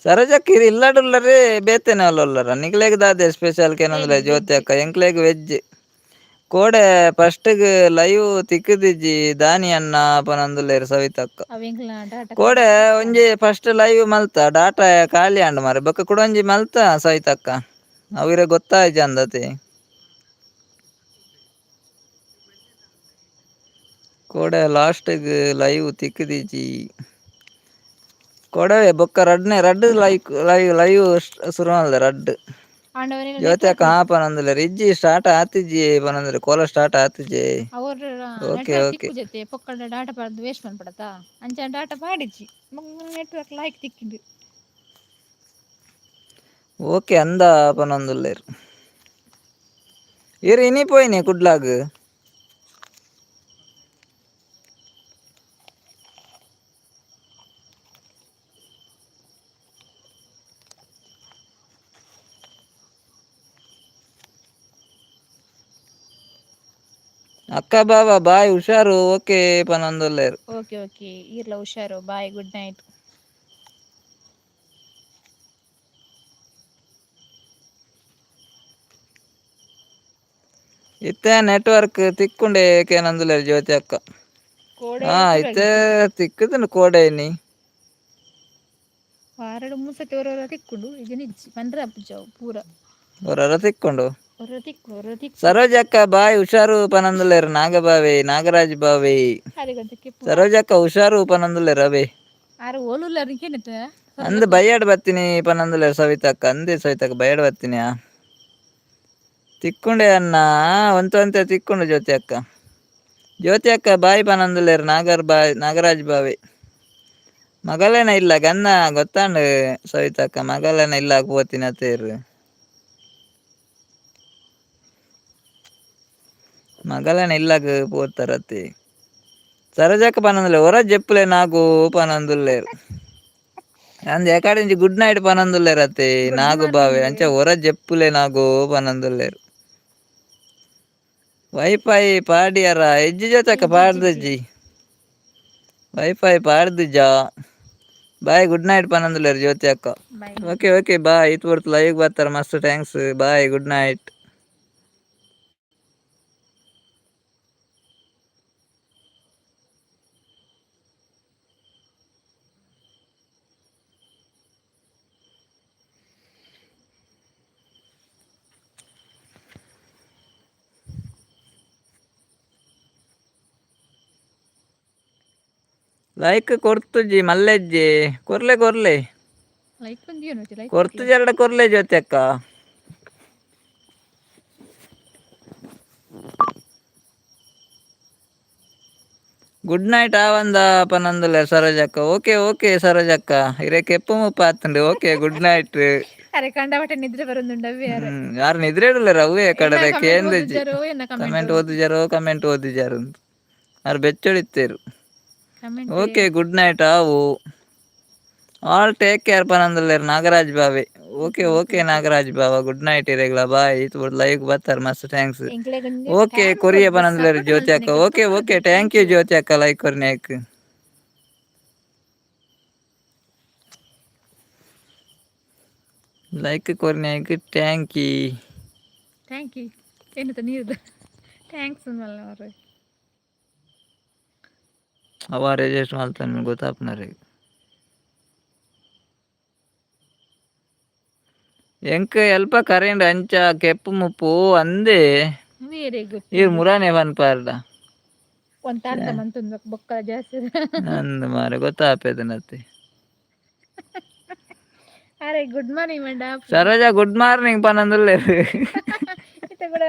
ಸರೋಜಕ್ಕ? ಇರ್ ಇಲ್ಲಡುಲ್ಲರೇ ಬೇತೆನೆ ಉಲ್ಲರ. ನಿಕ್ಲೆಗ್ ದಾದೆ ಸ್ಪೆಷಲ್ ಕೇನೊಂದುಲ್ಲೆ ಜ್ಯೋತಿ ಅಕ್ಕ. ಎಂಕ್ಲೆಗ್ ವೆಜ್. ಕೋಡೆ ಫಸ್ಟ್ಗ್ ಲೈವ್ ತಿಕ್ಕುದಿಜ್ಜಿ ದಾನಿ ಅಣ್ಣ ಪನೊಂದುಲ್ಲೆರ್ ಸವಿತಕ್ಕ. ಅವು ಎಂಕ್ಲ ಡಾಟಾ. ಕೋಡೆ ಒಂಜಿ ಫಸ್ಟ್ ಲೈವ್ ಮಲ್ತ ಡಾಟಾ ಖಾಲಿ ಆಂಡ್ ಮಾರ್ರೆ. ಬೊಕ್ಕ ಕುಡೊಂಜಿ ಮಲ್ತ ಸವಿತಕ್ಕ, ಅವು ಇರೆಗ್ ಗೊತ್ತಾಯ್ಜಿ ಅಂದತೆ. ಕೋಡೆ ಲಾಸ್ಟ್ಗ್ ಲೈವ್ ತಿಕ್ಕುದಿಜ್ಜಿ ಕೊಡವೆ. ಬೊಕ್ಕ ರಡ್ನೆ ರಡ್ಡ್ ಲೈಕ್ ಲೈವ್ ಲೈವ್ ಶುರು ಮಲ್ದೆ ರಡ್ಡ್. ಜ್ಯೋತಿ ಅಕ್ಕ ಹಾ ಪನೊಂದುಲ್ಲೆರ್. ಇಜ್ಜಿ ಸ್ಟಾರ್ಟ್ ಆತಿಜಿ ಪನೊಂದುಲ್ಲೆರ್. ಕೋಲ ಸ್ಟಾರ್ಟ್ ಆತಿಜಿ. ಅವ್ರ ಓಕೆ ನೆಟ್ವರ್ಕ್ ಓಕೆ. ತಿಕ್ಕುಜತೆ ಪೊಕ್ಕಡ ಡಾಟಾ ಪಾಡ್ದು ವೇಸ್ಟ್ ಮನ್ಪಡತಾ. ಅಂಚ ಡಾಟಾ ಪಾಡಿಜಿ, ನೆಟ್ವರ್ಕ್ ಲಾಯ್ಕ್ ತಿಕ್ಕಿಂಡು. ಓಕೆ ಅಂದ ಪನೊಂದುಲ್ಲೆರ್. ಇರ್ ಇನಿ ಪೋಯಿನಿ ಕುಡ್ಲಾಗ್? ಅಕ್ಕ ಬಾವ ಬಾಯ್ ಹುಷಾರು ಓಕೆ ಪನೊಂದುಲ್ಲೆರ್. ಓಕೆ ಓಕೆ, ಈರ್ಲ ಹುಷಾರು, ಬಾಯ್, ಗುಡ್ ನೈಟ್. ಇತ್ತೆ ನೆಟ್ವರ್ಕ್ ತಿಕ್ಕುಂಡೆ ಕೇನೊಂದುಲ್ಲೆರ್ ಜ್ಯೋತಿ ಅಕ್ಕ. ಕೋಡೆ. ಹಾ ಇತ್ತೆ ತಿಕ್ಕುದುಂಡು ಕೋಡೆ ಇನಿ. ವಾರಡ್ ಮೂರು ಸತಿ ಒರ ತಿಕ್ಕುಂಡು, ಈಗ ನಿಜ್ಜಿ ಪಂಡ್ರೆ ಆಪುಜಿ ಅವು ಪೂರ. ಒರೊರ ತಿಕ್ಕುಂಡು. ಒರ ತಿಕ್ಕು ಒರ ತಿಕ್ಕು. ಸರೋಜಕ್ಕ ಬಾಯ್ ಹುಷಾರು ಪನೊಂದುಲ್ಲೆರ್ ನಾಗಬಾವೆ ನಾಗರಾಜ್ ಬಾವೆ. ಅರೆಗೊಂತೆ ಕೆಪ್ಪು. ಸರೋಜಕ್ಕ ಹುಷಾರು ಪನೊಂದುಲ್ಲೆರ್ ಅವೇ. ಆರು ಓಲುಲ್ಲಾರ ಕೇನಿತ್ತ. ಅಂದ್ ಬಯ್ಯಾಡ್ ಬತ್ತೀನಿ ಪನೊಂದುಲ್ಲೆರ್ ಸವಿತಕ್ಕ. ಅಂದೆ ಸವಿತಕ್ಕ, ಬಯ್ಯಾಡ್ ಬತ್ತೀನಿ. ತಿಕ್ಕುಂಡೆ ಅಣ್ಣ, ಒಂತೆ ಒಂತೆ ತಿಕ್ಕುಂಡು ಜ್ಯೋತಿ ಅಕ್ಕ. ಜ್ಯೋತಿ ಅಕ್ಕ ಬಾಯ್ ಪನೊಂದುಲ್ಲೆರ್ ನಾಗರ್ ಬಾಯ್ ನಾಗರಾಜ್ ಬಾವೆ. ಮಗಲೇನ ಇಲ್ಲ ಗನ್ನ ಗೊತ್ತಾಂಡ್ ಸವಿತಕ್ಕ, ಮಗಲೇನ ಇಲ್ಲ ಪೋತಿನ ತೇರು. ಮಗಲೇನ ಇಲ್ಲಗ್ ಪೋತಾರತೆ. ಸರೋಜಕ್ಕ ಪನೊಂದುಲ್ಲೆ ಒರ ಜೆಪ್ಪುಲೆ ನಾಗು ಪನೊಂದುಲ್ಲೆರ್. ಅಂದ್ ಎಕಾಡಿಂಚಿ ಗುಡ್ ನೈಟ್ ಪನೊಂದುಲ್ಲೆರ್ ಅತ್ತೆ. ಗುಡ್ ನಾಗು ಬಾವೆ. ಮಾರ್ನಿಂಗ್. ಅಂಚ ಒರ ಜೆಪ್ಪುಲೆ ನಾಗು ಪನೊಂದುಲ್ಲೆರ್. ವೈಫೈ ಪಾಡಿಯರ? ಇಜ್ಜಿ ಜೊತೆಕ. ಇಜ್ಜಿ ಇಜ್ಜಿ. ಪಾಡ್ದಿಜ್ಜಿ, ವೈಫೈ ಪಾಡ್ದಿಜ್ಜಾ. ಬಾಯ್ ಗುಡ್ ನೈಟ್ ಪನೊಂದುಲ್ಲೆರ್ ಜ್ಯೋತಿ ಅಕ್ಕ. ಬಾಯ್. Okay okay bye. ಇತ್ ಪೊರ್ತು ಲೈವ್ ಬರ್ತಾರ, ಮಸ್ತ್ thanks. Bye, good night. Like ಕೊರ್ತುಜಿ ಮಲ್ಲೆಜ್ಜಿ ಕೊರ್ಲೆ ಕೊರ್ಲೆ. ಲೈಕ್ ಒಂಜಿ ಲೈಕ್. ಕೊರ್ತುಜರಡ ಕೊರ್ಲೆ ಜ್ಯೋತಿ ಅಕ್ಕ. ಗುಡ್ ನೈಟ್ ಆವಂದ ಪನಂದುಲ್ಲೆ ಸರೋಜಕ್ಕ. ಓಕೆ ಓಕೆ ಸರೋಜಕ್ಕ, ಇರೆ ಕೆಪ್ಪು ಮುಪ್ಪ ಆತುಂಡು. Okay, good night. ಅರೆ ಕಂಡಪಟ್ಟೆ ನಿದ್ರೆ ಬರೋದುಂಡು ಅವೇ ಯಾರು. ಯಾರು ನಿದ್ರೆ ಇಡಲ್ಲ ಅವೇ ಕಡೆ ಕೇಂದ್ರಜಿ. ಎನ್ನ ಕಮೆಂಟ್ ಓದಿಜಾರೋ, ಕಮೆಂಟ್ ಓದಿಜಾರು ಯಾರು ಬೆಚ್ಚೊಡಿತ್ತೇರು. Comment. Okay, good night ಆವು. All take care ಪನಂದುಲ್ಲೇರು ನಾಗರಾಜ್ ಬಾವೆ. ಓಕೆ ಓಕೆ ನಾಗರಾಜ್ ಬಾವ, ಗುಡ್ ನೈಟ್ ಇರೆಗ್ಲ, ಬಾಯ್. ಲೈವ್ ಬರ್ತಾರೆ, ಮಸ್ತ್ thanks. Okay, ಕೊರಿಯ ಪನಂದುಲ್ಲೇರು ಜ್ಯೋತಿ ಅಕ್ಕ. Okay okay, thank you Jyothi ಅಕ್ಕ, ಲೈಕ್ ಕೊರ್ನಾಕ್. ಲೈಕ್ ಕೊರ್ನಾಕ್ thank you. Thank you ಏನಂತ ನೀರ್ದು thanks ಮಲ್ಲ ಅವರು. ಅವ ರಿಜಿಸ್ಟರ್ ಮಾಡ್ತಾನೆ ಗೊತ್ತಾಪನರಿ. ಎಂಕ್ ಎಲ್ಪ ಕರೆಂಡ್ ಅಂಚ ಕೆಪ್ಪು ಮುಪ್ಪು ಅಂದೆ. Very good. ಈರ್ ಮುರಾನೆ ಪನ್ಪಾರ್ಡ. ಒಂದ್ ಅರ್ಧ ಮಂತೊಂದು ಬೊಕ್ಕ ಜಾಸ್ತಿ. ಅಂದ್ ಮಾರೆ ಗೊತ್ತಾಪೇದನತ್ತೆ. ಅರೆ good morning madam. Saroja good morning ಪನಂದುಲ್ಲೇರು. ಇತ್ತೆ ಕೂಡ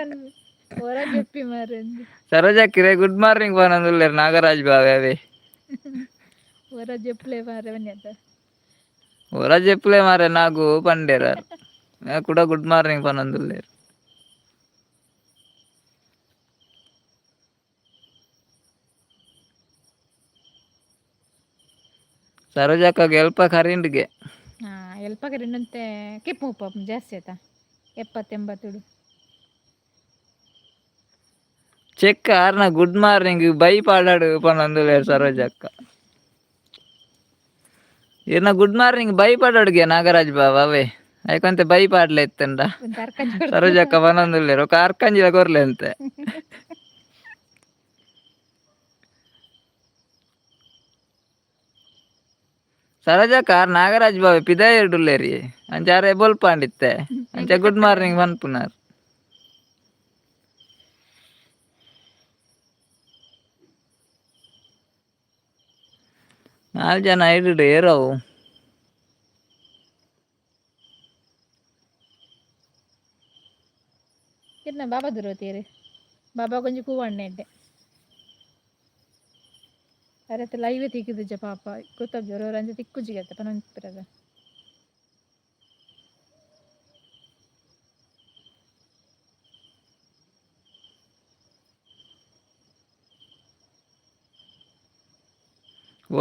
ಹೊರ ಜಪ್ಪಿ ಮಾರಂದು. ಸರೋಜಾ ಕಿರೆ ಗುಡ್ ಮಾರ್ನಿಂಗ್ ಪನಂದುಲ್ಲೇರು ನಾಗರಾಜ್ ಬಾವೆ ಅವೇ. ಹೊರ ಜಪ್ಪಲೆ ಮಾರೆ ಬನ್ನಿ. ಹೊರ ಜೆಪ್ಲೆ ಮಾರೆ ನಾಗು ಪಂಡೇರ ಕೂಡ ಗುಡ್ ಮಾರ್ನಿಂಗ್ ಪನಂದುಲ್ಲೇರು. ಸರೋಜಕ್ಕ ಎಲ್ಪ ಕರಿಂಡ್ಗೆ. ಹಾ, ಎಲ್ಪ ಕರಿಂಡಂತೆ ಕೆಪ್ಪು ಉಪ್ಪು ಜಾಸ್ತಿ ಆಯ್ತಾ 70 80. ಚೆಕ್ ಆರ್ನ good morning by ಪಾಡಾಡು ಪನಂದುಲ್ಲೇರು ಸರೋಜಕ್ಕ. ಇರ್ನ good morning by ಪಾಡಾಡುಗೆ ನಾಗರಾಜ್ ಬಾವ ಅವೇ ಐಕೊಂತೆ ಬೈ ಪಾಡ್ಲೆ ಇತ್ತಂಡ. ಒಂದು ಅರ್ಕಂಜಿ. ಸರೋಜಕ್ಕ ಪನಂದುಲ್ಲೇರು ఒక ಅರ್ಕಂಜಿಲ ಕೊರ್ಲೆ ಅಂತೆ. ಸರೋಜಕ್ಕ ಆರ್ ನಾಗರಾಜ್ ಬಾವೆ ಪಿದಾಯಿಡುಲ್ಲೇರಿ ಅಂಚ ಆರೆ ಬೊಲ್ಪಾಂಡಿತ್ತೆ ಅಂಚ ಗುಡ್ ಮಾರ್ನಿಂಗ್ ಪನ್ಪುನಾರ್. ನಾಲ್ ಜನ ಐಡು ಏರವು. ಇರ್ನ ಬಾಬಾ ದೂರತೀರಿ ಬಾಬಾ ಕೊಂಚ ಕೂವಣ್ಣೆ ಇಡ್ಡೆ. ಅರೆ ಲೈವ್ ತಿಕ್ಕಿದುಜ ಪಾಪ ಗೊತ್ತಾಬ್ಜೋರು ಅಂಚ ತಿಕ್ಕುಜಿಗೆ ಪನೊಂದು.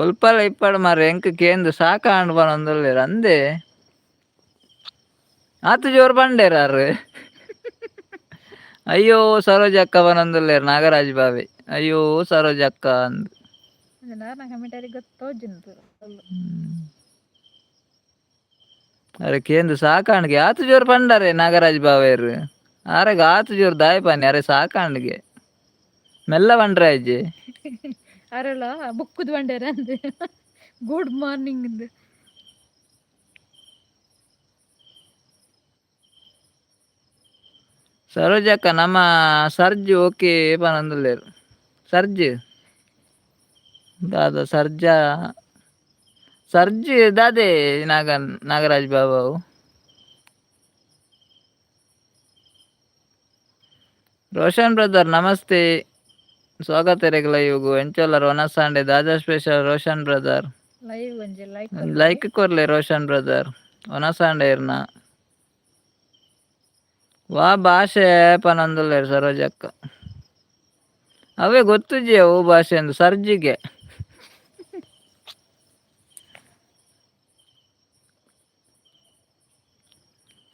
ಒಲ್ಪಲ ಇಪ್ಪಡು ಮಾರ್ರೆ, ಎಂಕ್ ಕೇಂದು ಸಾಕಾಂಡ್ ಪನೊಂದುಲ್ಲೆರ್ ಅಂದೆ. ಆತ್ ಜೋರು ಪಂಡೇರ್ ಆರ್. ಅಯ್ಯೋ ಸರೋಜಕ್ಕ ಪನೊಂದುಲ್ಲೆರ್ ನಾಗರಾಜ್ ಬಾವೆ. ಅಯ್ಯೋ ಸರೋಜಕ್ಕ ಅಂದ್. ಕಮೆಂಟ್ ಗೊತ್ತೋಜುಂಡು. ಅರೆ ಕೇಂದು ಸಾಕಾಂಡ್ಗೆ ಆತ್ ಜೋರು ಪಂಡರೆ ನಾಗರಾಜ್ ಬಾವೇರ್. ಆರೆಗ್ ಆತ್ ಜೋರು ದಾಯ ಪನ್ನಿ ಅರೆ ಸಾಕಾಂಡ್ಗೆ ಮೆಲ್ಲ ಪಂಡ್ರೆ ಆಯ್ಜಿ. ಅರಳ ಬುಕ್ಕುದು ಬಂಡೇರ ಅಂದ್ ಗುಡ್ ಮಾರ್ನಿಂಗ್ ಅಂದ್. ಸರೋಜಕ್ಕ ನಮ್ಮ ಸರ್ಜ್ ಓಕೆ ಪನೊಂದುಲ್ಲೆರ್. ಸರ್ಜ್ ದಾದ ಸರ್ಜಾ ಸರ್ಜ್ ದಾದೆ ನಾಗ ನಾಗರಾಜ್ ಬಾಬಾವು. ರೋಷನ್ ಬ್ರದರ್ ನಮಸ್ತೆ, ಸ್ವಾಗತ ರೆಗ್ಲ ಇವು ಎಂಚೋಲರ್ ಒನಸಾಂಡೆ ದಾದಾ special Roshan brother? Live ಒಂಜಿ ಲೈಕ್. ಲೈಕ್ ಕೊರ್ಲೆ ರೋಷನ್ ಬ್ರದರ್. ಒನಸಾಂಡೆ ಇರ್ನ ವಾ ಭಾಷೆ ಪನೊಂದುಲ್ಲೆರ್ ಸರೋಜಕ್ಕ. ಅವೇ ಗೊತ್ತುಜಿ ಅವು ಭಾಷೆ ಅಂದು ಸರ್ಜಿಗೆ.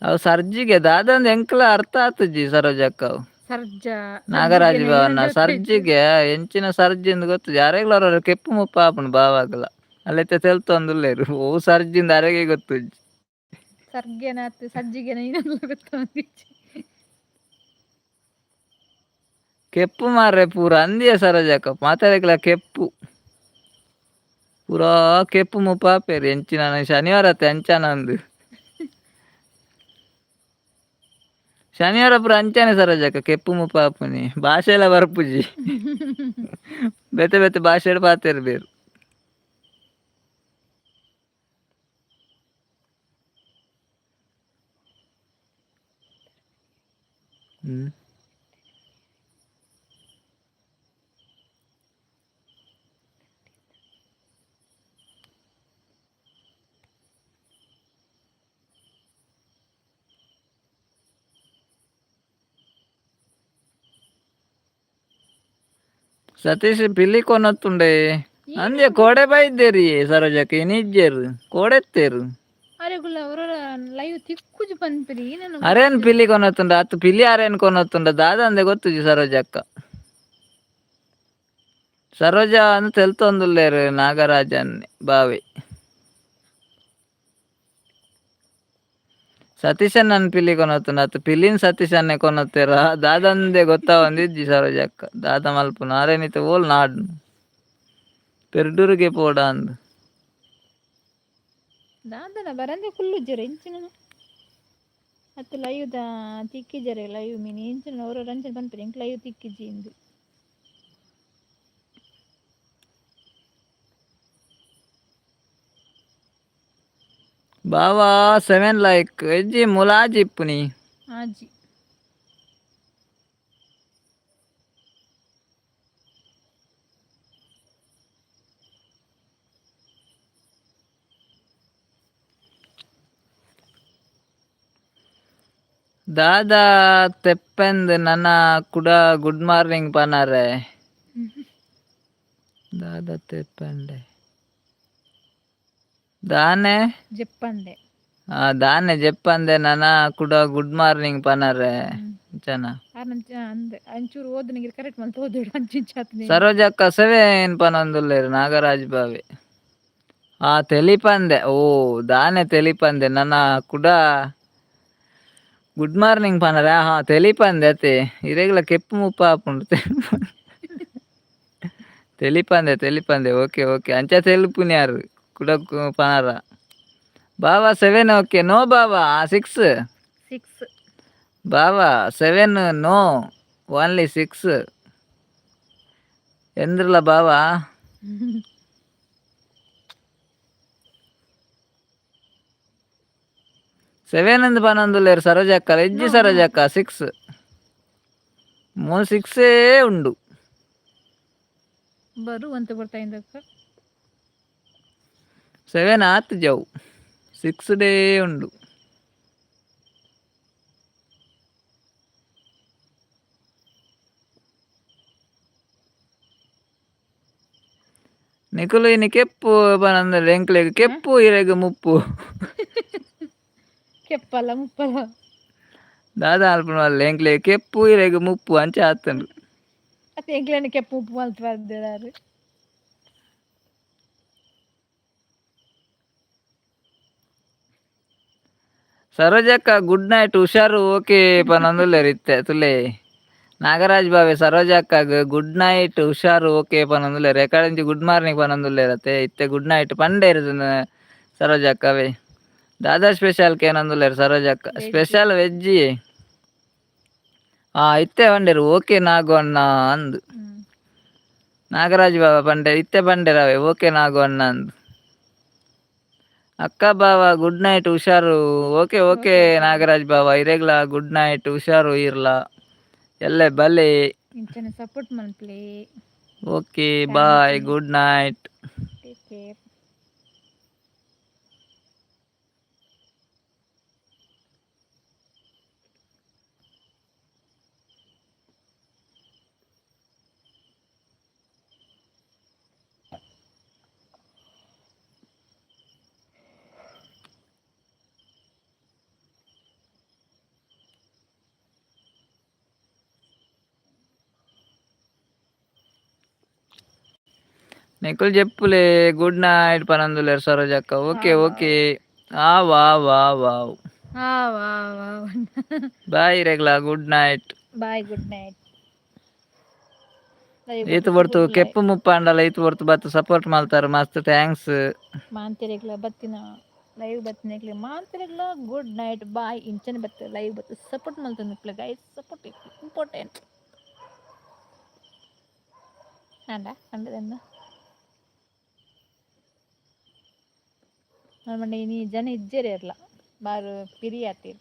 ಅವು ಸರ್ಜಿಗೆ ದಾದಂದು ಎಂಕ್ಲ ಅರ್ಥ ಆತುಜಿ ಸರೋಜಕ್ಕ ಅವು. ಸರ್ಜಾ. ನಾಗರಾಜ್ ಭವನ ಸರ್ಜಿಗೆ ಎಂಚಿನ ಸರ್ಜಿ ಅಂದ್ ಗೊತ್ತು ಯಾರೆಗ್ಲ ಅವ್ರ ಕೆಪ್ಪು ಮುಪ್ಪ ಆಪುಂಡು ಬಾವಾಗಲ ಅಲ್ಲೈತೆ ತೆಲ್ತೊಂದುಲ್ಲೆರ್ ಓ ಸರ್ಜಿಂದ ಅರೆಗೆ ಗೊತ್ತುಜ್ಜಿ. ಸರ್ಗೆನಾತ್ ಸಜ್ಜಿಗೆನ ಇನ್ನೊಂದು ಗೊತ್ತೊಂದಿಜ್ಜಿ. ಕೆಪ್ಪು ಮಾರ್ರೆ ಪೂರ ಅಂದಿಯ ಸರೋಜಕ್ಕ ಮಾತಾಡಕ್ಲ ಕೆಪ್ಪು ಪೂರಾ ಕೆಪ್ಪು ಮುಪ್ಪ ಆಪೇರು ಎಂಚಿನ ಶನಿವಾರ ಅತ್ತೆ ಅಂಚಾನ ಅಂದು ಶನಿವಾರ ಪೂರ ಅಂಚಾನೆ ಸರೋಜಕ್ಕ ಕೆಪ್ಪು ಮುಪ್ಪ ಆಪುನಿ ಭಾಷೆ ಎಲ್ಲ ಬರ್ಪುಜಿ ಬೇತೆ ಬೇತೆ ಭಾಷೆಡ್ ಪಾತೆರ್ ಬೇರು. ಹ್ಮ್. ಸತೀಶ್ ಪಿಲಿ ಕೊನೊತ್ತುಂಡೆ. ಅಂದೆ ಕೋಡೆ ಬೈದೇರಿ ಸರೋಜಕ್ಕೆ ನಿಜ್ಜೇರು ಕೋಡೆತ್ತೇರು. ಅರೆಗುಲ್ಲ ಅವರ ಲೈವ್ ತಿಕ್ಕುಜು ಪನ್ಪಿರಿ ನಾನು. ಅರೇನ್ ಪಿಲಿ ಕೊನೊತ್ತುಂಡ ಅತ್ತು ಪಿಲಿ ಅರೇನ್ ಕೊನೊತ್ತುಂಡ ದಾದ ಅಂದೆ ಗೊತ್ತುಜಿ ಸರೋಜಕ್ಕ. ಸರೋಜ ಅಂದ್ ತೆಲ್ತೊಂದುಲ್ಲೇರು ನಾಗರಾಜನ್ ಬಾವಿ. ಸತೀಶನ್ ನನ್ ಪಿಲಿ ಕೊನೊತ್ತುಂಡ ಅತ್ತು ಪಿಲಿನ್ ಸತೀಶನ್ನೇ ಕೊನೊತ್ತೇರ ದಾದಂದೆ ಗೊತ್ತಾವಂದಿಜ್ಜಿ ಸರೋಜಕ್ಕ. ದಾದ ಮಲ್ಪುನ ಅರೇನಿತೆ ಓಲ್ ನಾಡ್ನು ಪೆರ್ಡೂರಿಗೆ ಪೋಡ ಅಂದ್. ದಾದನ ಬರಂದೆ ಕುಲ್ಲುಜ್ಜೆರ್ ಎಂಚಿನ ಅತ್ತು ಲೈವ್ ದ ತಿಕ್ಕಿಜರೆ ಲೈವ್ ಮೀನಿ ಎಂಚಿನ ಅವರ ರಂಚನ ಪನ್ಪೆರ್ ಎಂಕ್ ಲೈವ್ ತಿಕ್ಕಿಜಿ ಇಂದು. ಬಾವಾ 7 ಲೈಕ್ ಎಜ್ಜಿ ಮುಲಾಜಿ ಇಪ್ಪುನಿ. ಆಜಿ. ದಾದಾ ತೆಪ್ಪೆಂದ್ ನನ ಕುಡ ಗುಡ್ ಮಾರ್ನಿಂಗ್ ಪನಾರೆ. ದಾದಾ ತೆಪ್ಪಂಡೆ ದಾನೆ. ಜಪ್ಪಂದೆ. ಆ ದಾನೆ ಜೆಪ್ಪಂದೆ ನನ ಕುಡ ಗುಡ್ ಮಾರ್ನಿಂಗ್ ಪನಾರೆ ಚನ. ಆರ್ನಂಚ ಅಂದ್ ಅಂಚೂರು ಓದುನಿಗೆ ಕರೆಕ್ಟ್ ಮಲ್ತ್ ಓದುಡು ಅಂಚಿಂಚ ಆತ್ನೆ. ಸರೋಜಕ್ಕ ಸೆವೆನ್ ಪನೊಂದುಲ್ಲೇರು ನಾಗರಾಜ್ ಬಾವೆ. ಆ ತೆಲಿಪಂದೆ ಓ ದಾನೆ ತೆಲಿಪಂದೆ ನನ ಕುಡ ಗುಡ್ ಮಾರ್ನಿಂಗ್ ಪನರೆ. ಹಾ ತೆಲಿಪಂದೆ ಅತೆ ಇರೆಗ್ಲ ಕೆಪ್ಪು ಮುಪ್ಪ ಆಪುಂಡು. ತೆಲಿಪಂದೆ ತೆಲಿಪಂದೆ ಓಕೆ ಓಕೆ ಅಂಚ ತೆಲುಪುನ್ಯಾರು ಕುಡ ಪನರ. ಬಾವಾ 7 ಓಕೆ ನೋ ಬಾವಾ 6. 6. ಬಾವಾ 7 ನೋ ಓನ್ಲಿ 6 ಎಂದ್ರಲ್ಲ ಬಾವಾ. 7 ಅಂದ್ ಪನೊಂದುಲ್ಲೇರು ಸರೋಜಕ್ಕ. ಇಜ್ಜಿ ಸರೋಜಕ್ಕ 6 ಮೂಲು 6 ಉಂಡು. ಬರು ಅಂತ ಬರ್ತಾ ಇಂದಕ್ಕ. 7 ಆತ್ ಜವು 6 ಡೇ ಉಂಡು. ನಿಕುಲು ಇನಿ ಕೆಪ್ಪು ಪನೊಂದುಲ್ಲೆ ಎಂಕ್ಲೆಗ್ ಕೆಪ್ಪು ಇರೆಗ್ ಮುಪ್ಪು. ಕೆಪ್ಪಲ್ಲ ಮುಪ್ಪಲ್ಲ. ದಾದಾ ಅಲ್ಪುನ ಎಂಕ್ಲೆಗ್ ಕೆಪ್ಪು ಇರೆಗ್ ಮುಪ್ಪು ಅಂಚ ಆತುಂಡು. ಅತ್ತೆ ಎಂಕ್ಲೆನ ಕೆಪ್ಪು ಉಪ್ಪು ಮಲ್ತ್ ಬರ್ದಿರಾರು. ಸರೋಜಕ್ಕ ಗುಡ್ ನೈಟ್ ಹುಷಾರು ಓಕೆ ಪನೊಂದುಲ್ಲೆರ್ ಇತ್ತೆ ತುಲೆ. ನಾಗರಾಜ್ ಬಾವೆ ಸರೋಜಕ್ಕಗ್ ಗುಡ್ ನೈಟ್ ಹುಷಾರು ಓಕೆ ಪನೊಂದುಲ್ಲೆರ್. ಎಕಡೆಂಚಿ ಗುಡ್ ಮಾರ್ನಿಂಗ್ ಪನೊಂದುಲ್ಲೆರ್ ಅತ್ತೆ ಇತ್ತೆ ಗುಡ್ ನೈಟ್ ಪಂಡೇರು ಸರೋಜಕ್ಕವೇ. ದಾದಾ ಸ್ಪೆಷಲ್ ಕೇನೊಂದುಲ್ಲೆರ್ ಸರೋಜಕ್ಕ. ಸ್ಪೆಷಲ್ ವೆಜ್ಜಿ ಆ ಇತ್ತೆ ಪಂಡೇರು ಓಕೆ ನಾಗು ಅಣ್ಣ ಅಂದ್. ನಾಗರಾಜ್ ಬಾಬಾ ಪಂಡೆ ಇತ್ತೆ ಪಂಡೇರವೆ ಓಕೆ ನಾಗು ಅಣ್ಣ ಅಂದ್. ಅಕ್ಕ ಬಾವ ಗುಡ್ ನೈಟ್ ಹುಷಾರು ಓಕೆ ಓಕೆ ನಾಗರಾಜ್ ಬಾವ ಇರೆಗ್ಲ ಗುಡ್ ನೈಟ್ ಹುಷಾರು ಇರ್ಲ ಎಲ್ಲೆ ಬಲೆ. ಇಂಚನೆ ಸಪೋರ್ಟ್ ಮನ್ಪ್ಲೆ. Okay bye good night. Take care. ನಿಕುಲು ಜೆಪ್ಪುಲೆ ಗುಡ್ ನೈಟ್ ಪನೊಂದುಲ್ಲೆರ್ ಸರೋಜಕ್ಕ. ಓಕೆ ಓಕೆ ಆ ವಾ ವಾ ವಾವ್. ಆ ವಾ ವಾ. ಬಾಯ್ ಇರೆಗ್ಲ good night. Bye good night. ಈತ್ ಪೊರ್ತು ಕೆಪ್ಪು ಮುಪ್ಪ ಅಂಡಲ ಈತ್ ಪೊರ್ತು ಬತ್ತು ಸಪೋರ್ಟ್ ಮಲ್ತಾರ ಮಸ್ತ್ thanks. ಮಾಂತೆರೆಗ್ಲ ಬತ್ತಿನ ಲೈವ್ ಬತ್ತಿನಕ್ಲೆ ಮಾಂತೆರೆಗ್ಲ ಗುಡ್ ನೈಟ್ ಬಾಯ್. ಇಂಚನೆ ಬತ್ತ ಲೈವ್ ಬತ್ತು ಸಪೋರ್ಟ್ ಮಲ್ತೊಂದುಪ್ಪುಲೆ ಗೈಸ್. ಸಪೋರ್ಟ್ ಇಂಪಾರ್ಟೆಂಟ್ ಆಂಡ ಪಂಡದೆಂದ ಪಂಡ ಇನಿ ಜನ ಇಜ್ಜೆರ್ ಏರ್ಲ ಬಾರ್ ಪಿರಿ ಆತೆರ್.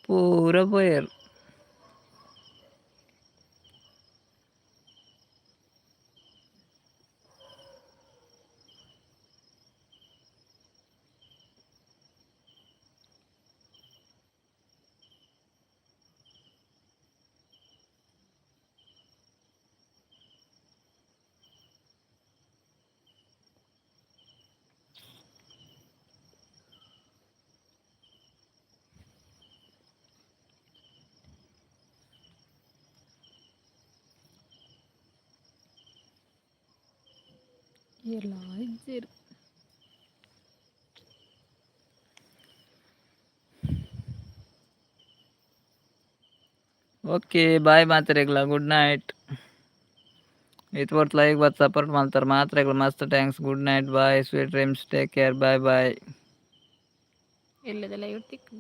ಪೂರ ಪೋಯೆರ್. ಏರ್ಲಾ ಇಜ್ಜೆರ್. ಓಕೆ ಬಾಯ್ ಮಾತ್ರೆಗ್ಲ, ಗುಡ್ ನೈಟ್. ಇತ್ ವರ್ತ್ ಲೈಕ್ ಬತ್ ಸಪೋರ್ಟ್ ಮಲ್ತಾರ ಮಾತ್ರೆಗ್ಲ ಮಸ್ತ್ thanks. Good night, bye, sweet dreams, take care, bye bye. ಎಲ್ಲದೆಲ್ಲ ಇವ್ ತಿಕ್ಕ.